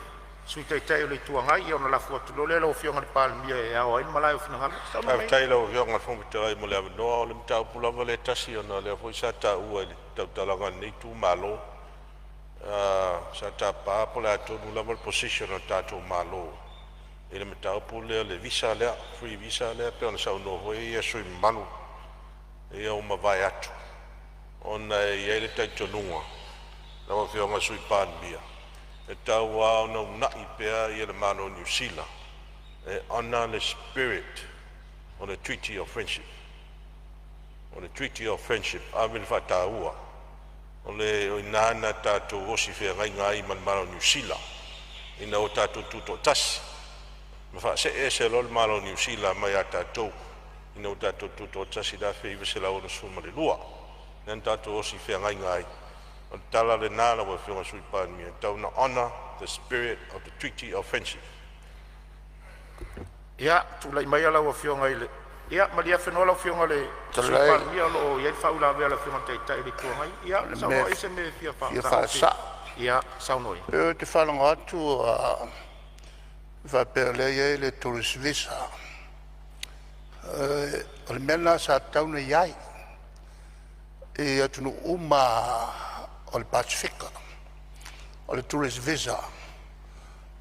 Sui Taitai o le Itu Agai ia ona lafo atu loa lea i lau Afioga i le Palemia e ao ai le malae o finagalo. Saunoa mai. Faafetai i lau Afioga i le Fofoga Fetalai mo le avanoa. O le mataupu lava lea e tasi ona o lea foi sa taua i le tautalaga a lenei itumalo. Sa tapa po o le a tonu lava le position a le tatou Malo i le mataupu lea o le visa lea, free visa lea pei ona saunoa foi sui usufono mamalu ia ua mavae atu, ona e i ai le talitonuga lau Afioga i le Sui Palemia, e tatau lava ona uunai pea le Malo o Niu Sila e honor le spirit o le Treaty of Friendship. O le Treaty of Friendship, ave le faataua, o i ina na tatou osi feagaiga ai ma le Malo o Niu Sila ina ua tatou tutoatasi ma faasee ese loa le Malo o Niu Sila mai a tatou ina ua tatou tutoatasi i le 1962, lea na tatou osi feagaiga ai. O le tala lena lau Afioga i le Sui Palemia, e tatau ona honor the spirit of the Treaty of Friendship. Ia tulai maia lau Afioga i le… Ia malie afenoa lau Afioga i le Sui Palemia o lo o i ai le faauilavea a le Afioga i le Taitai o le Itu Agai. Ia O le saunoa mea i se mea e fia fia faasao pe… faasa'o. Ia saunoa ia. Ou te faalogo atu ua faapea o lea e i ai le tourist visa. O le mea lena sa tatau ona i ai i atunuu uma lava o le Pasefika, o le tourist visa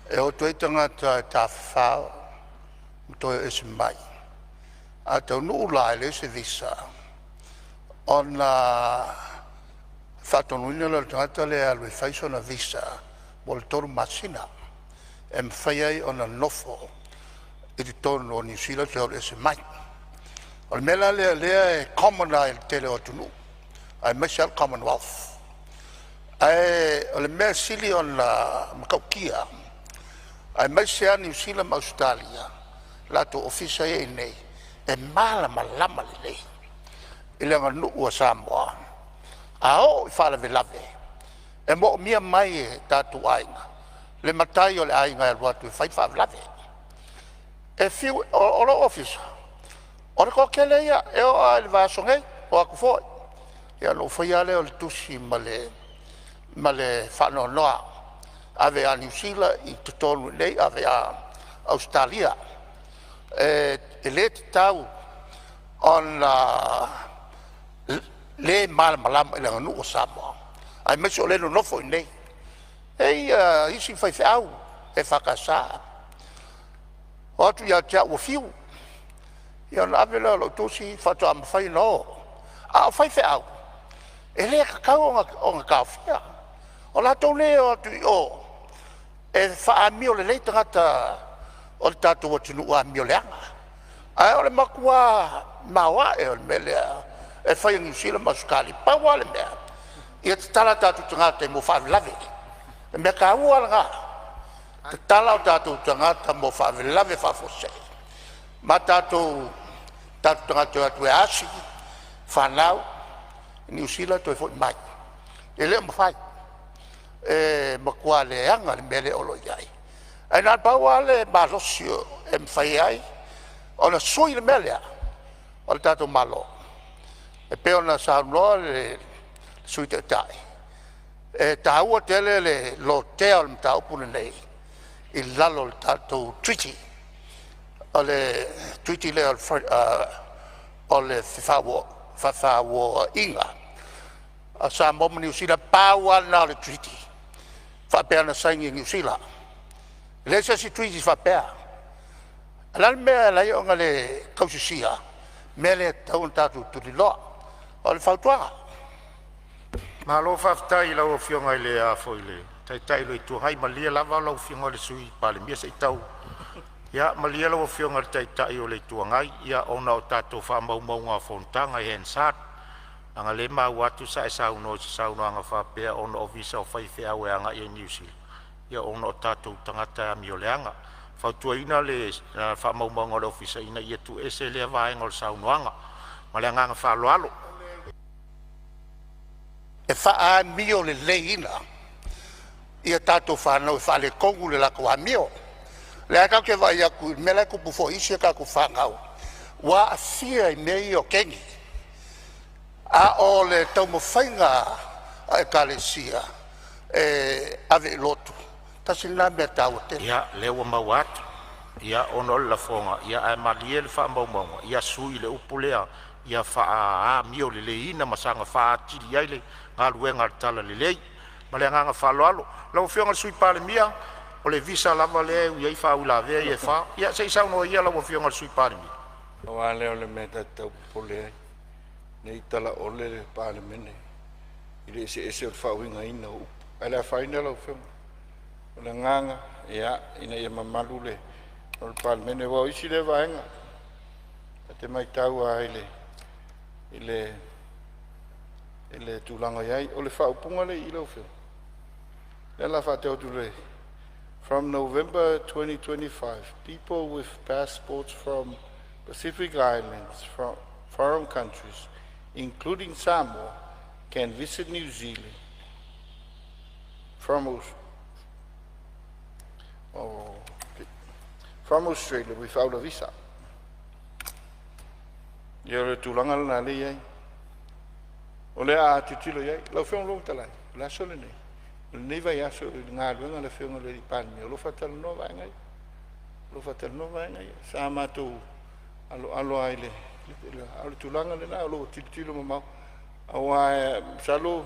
e o atu ai tagata e tafafao ma toe o ese mai. A taunuu la e leai se visa ona faatonuina lea o le tagata lea e alu e fai sona visa mo le 3 masina e mafai ai ona nofo i totonu o Niu Sila toe alu ese mai. O le mea la lea o lea e common lava i le tele o atunuu aemaise lava le Commonwealth. Ae o le mea e sili ona matautia aemaise lava Niu Sila ma Ausetalia i latou ofisa ia e i inei, e malamalama lelei i le aganuu a Samoa. A oo i faalavelave e moomia mai e tatou aiga le matai o le aiga e alu atu e fai faalavelave. E fiu e… O lou ofisa, o le toatele ia e oo lava i le vaiaso nei, o atu foi. Ia ona ou faia lava lea o le tusi ma le faanoanoa, ave ia Niu Sila i totonu i inei, ave ia Ausetalia. E le tatau ona le malamalama i le aganuu a Samoa aemaise o lea e nonofo i inei. E i ai isi faifeau EFKS, o atu ia te au ua fiu, ia ona ave lea o lau tusi faatoa mafai ona o. A o faifeau, e le tatau ona taofia. O latou nei e o atu i o e faaamio lelei tagata o le tatou atunuu amioleaga. Ae o le matua maoae o le mea lea e fai e Niu Sila ma Ausetalia. Pau lava le mea, ia tatala o tatou tagata mo faalavelave. O le mea taua lava lena, tatala o tatou tagata mo faalavelave faafuasei ma tatou tagata e o atu e asi fanau i Niu Sila toe foi mai. E le o mafai, e matua leaga le mea lea o lo o i ai. Ae na o le pau lava le malosi e mafai ai ona sui le mea lea, o le tatou Malo. E pei ona saunoa le Sui Taitai, e taua tele le lotea o le mataupu lenei i lalo o le tatou Treaty, o le Treaty lea o le Fefauoaiga a Samoa ma Niu Sila. Pau lava lena o le Treaty faapea na saini e Niu Sila. E leai se isi Treaty faapea. O le a le mea e ala ai ona le tausisia mea lea e tatau ona tatou tuliloa? O le fautuaga. Malo faafetai i lau Afioga i le Taitai o le Itu Agai, malie lava lau Afioga i le Sui Palemia se i tau… Ia malie lau Afioga i le Taitai o le Itu Agai, ona o tatou faamaumauga o fonotaga e Hansard, leaga o lea e maua atu sa e saunoa i se saunoaga faapea ona o visa o faifeau e agai i Niu Sila ona o tatou tagata e amioleaga. E fautuaina le faamaumauga a le Ofisa ina ia tuuese lea vaega o le saunoaga. Ma le agaga faaaloalo. E faaamioleleiina ia tatou fanau e faaletonu le latou amio. O lea tatou te vaai atu i le mea la e tupu foi i isi a tatou fanau ua aafia i mea ia o kegi. A o le taumafaiga a Ekalesia e ave i lotu, tasi lena mea taua tele. Ia lea ua maua atu ona o le lafoga, ae malie le faamaumauga ia sui le upu lea ia faaamioleleiina ma saga faaatili ai le galuega a le talalelei. Ma le agaga faaaloalo lau Afioga i le Sui Palemia, o le visa lava lea e ui ai faauilavea ia e fa. Ia se i saunoa ia lau Afioga i le Sui Palemia. Pau lava lea o le mea ta te tau popole ai, ne i talaole le Palemene i le eseese o le faauigaina o upu, ae le afaina lau Afioga. O le agaga ina ia mamalu le Palemene, aua o isi lea vaega ta te matau lava i le tulaga o i ai. O le faaupuga lea e i i lau Afioga, lea o le a faatau atu, “From November 2025, people with passports from Pacific Islands foreign countries, including Samoa, can visit New Zealand from Australia without a visa.” Ia o le tulaga lena lea e i ai. O le a tilotilo i ai. Lau Afioga i le Fofoga Fetalai, o le aso lenei, o lenei vaiaso i le galuega a le Afioga i le Palemia, o lo o faatalanoa vaega ia, o lo o faatalanoa vaega ia. Sa matou aloalo lava i le… a o le tulaga lena o lo o tilotilo mamao aua masalo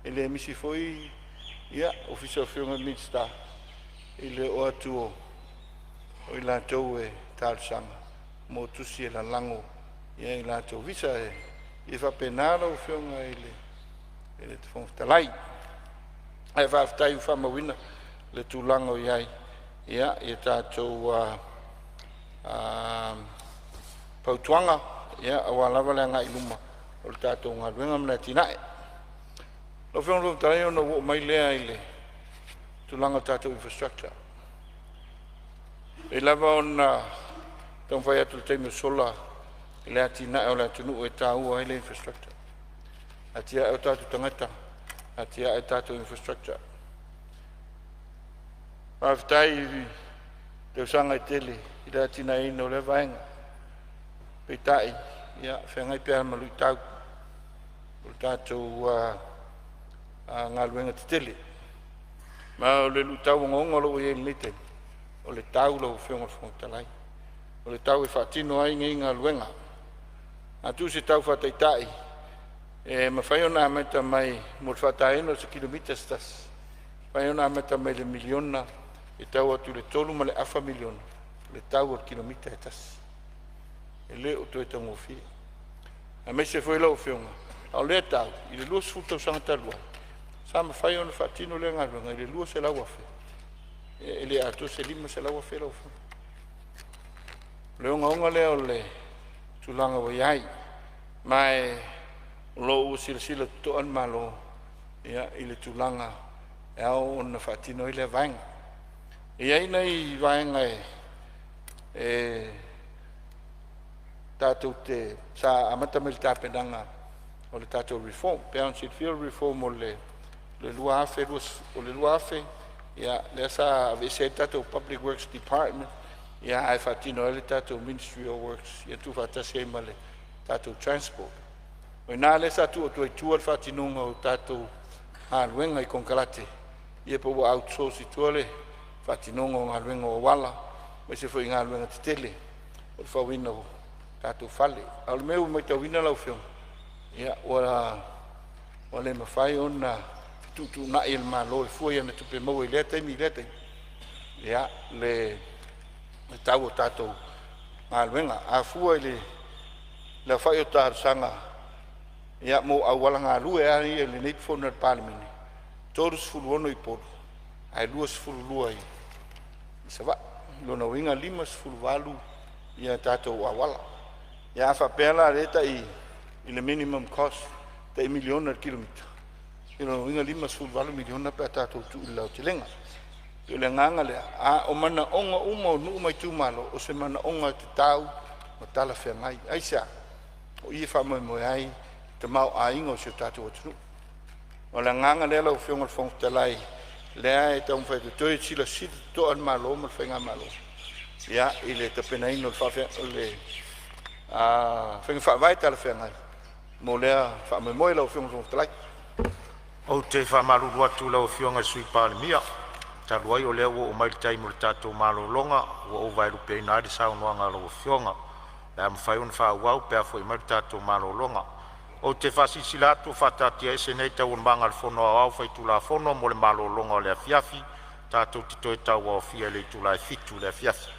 e le misi foi ofisa o afioga i Minisita i le oo atu o i latou e talosaga mo tusi e lalago i latou visa. E faapena lau Afioga i le Fofoga Fetalai. Ae faafetai ua faamauina le tulaga o i ai ia tatou fautuaga aua lava le agai i luma o le tatou galuega ma le atinae. Lau Afioga i le Fofoga Fetalai ona ou oo mai lea i le tulaga o tatou infrastructure. E pei lava ona taumafai atu i le taimi ua sola i le atinae o le atunuu e taua ai le infrastructure, atiae o tatou tagata, atiae tatou infrastructure. Faafetai i tausaga e tele i le atinaeina o lea vaega, peitai ia e feagai pea ma luitau o le tatou galuega tetele. Ma o le luitau ogaoga o lo o ua i ai i lenei taimi, o le tau lau Afioga i le Fofoga Fetalai, o le tau e faatino ai nei galuega. A tuu se tau faataitai e mafai ona amata mai mo le faataina o se kilomita se tasi, e mafai ona amata mai le miliona e tau atu i le $3.5 miliona le tau o le kilomita e tasi. E le o toe taugofie, aemaise foi lau Afioga a o lea tau i le 20 tausaga talu ai sa mafai ona faatino lea galuega i le $200,000, e le atoa se $500,000 lau Afioga. O le ogaoga lea o le tulaga ua i ai, ma o lo o ua silasila totoa le Malo i le tulaga e ao ona faatino ai lea vaega. E i ai nai vaega e tatou te sa amata mai i le tapenaga o le tatou reform. Pei ona silafia o le reform o le 2000, o le 2000 ia lea sa aveese ai le tatou Public Works Department, ia ae faatino ai le tatou Ministry of Works, ia tuufaatasi ai ma le tatou Transport. O i ina lea sa tuu atu ai i tua le faatinoga o tatou galuega i konekarate, ia po ua outsource i tua le faatinoga o galuega o auala aemaise foi galuega tetele o le fauina o tatou fale. A o le mea ua matauina lau Afioga, ia ua le mafai ona fetuutuunai e le Malo e fua i ana tupe maua i lea taimi i lea taimi, ia le tau o tatou galuega. A fua i le aofai o talosaga, ia mo auala galue lava ia i lenei Fono a le Palemene, 36 i Upolu ae 22 i Savaii. O lona uiga e 58 ia tatou auala. Ia a faapea la o lea e tai i le minimum cost tai miliona i le kilomita, ia o lona uiga e $58 miliona pe a tatou tuu i le aotelega. E pei o le agaga lea, a o manaoga uma o nuu ma itumalo, o se manaoga tatau ma talafeagai. Aisea? O i e faamoemoe ai le tamaoaiga o si o tatou atunuu. O le agaga lea lau Afioga i le Fofoga Fetalai, lea e taumafai atu toe silasila totoa le Malo ma le faigamalo, ia, i le tapenaina o le faiga faavae talafeagai mo lea faamoemoe lau Afioga i le Fofoga Fetalai. Ou te faamalulu atu i lau Afioga i le Sui Palemia, talu ai o lea ua oo mai le taimi o le tatou malologa ua ou vaelupeina ai le saunoaga a lau Afioga. O le a mafai ona faaauau pe a foi mai le tatou malologa. Ou te faasilasila atu ua faataatiaese nei Taualumaga a le Fono Aoao Faitulafono mo le malologa o le afiafi. Tatou te toe tauaofia i le itula e 7:00 i le afiafi.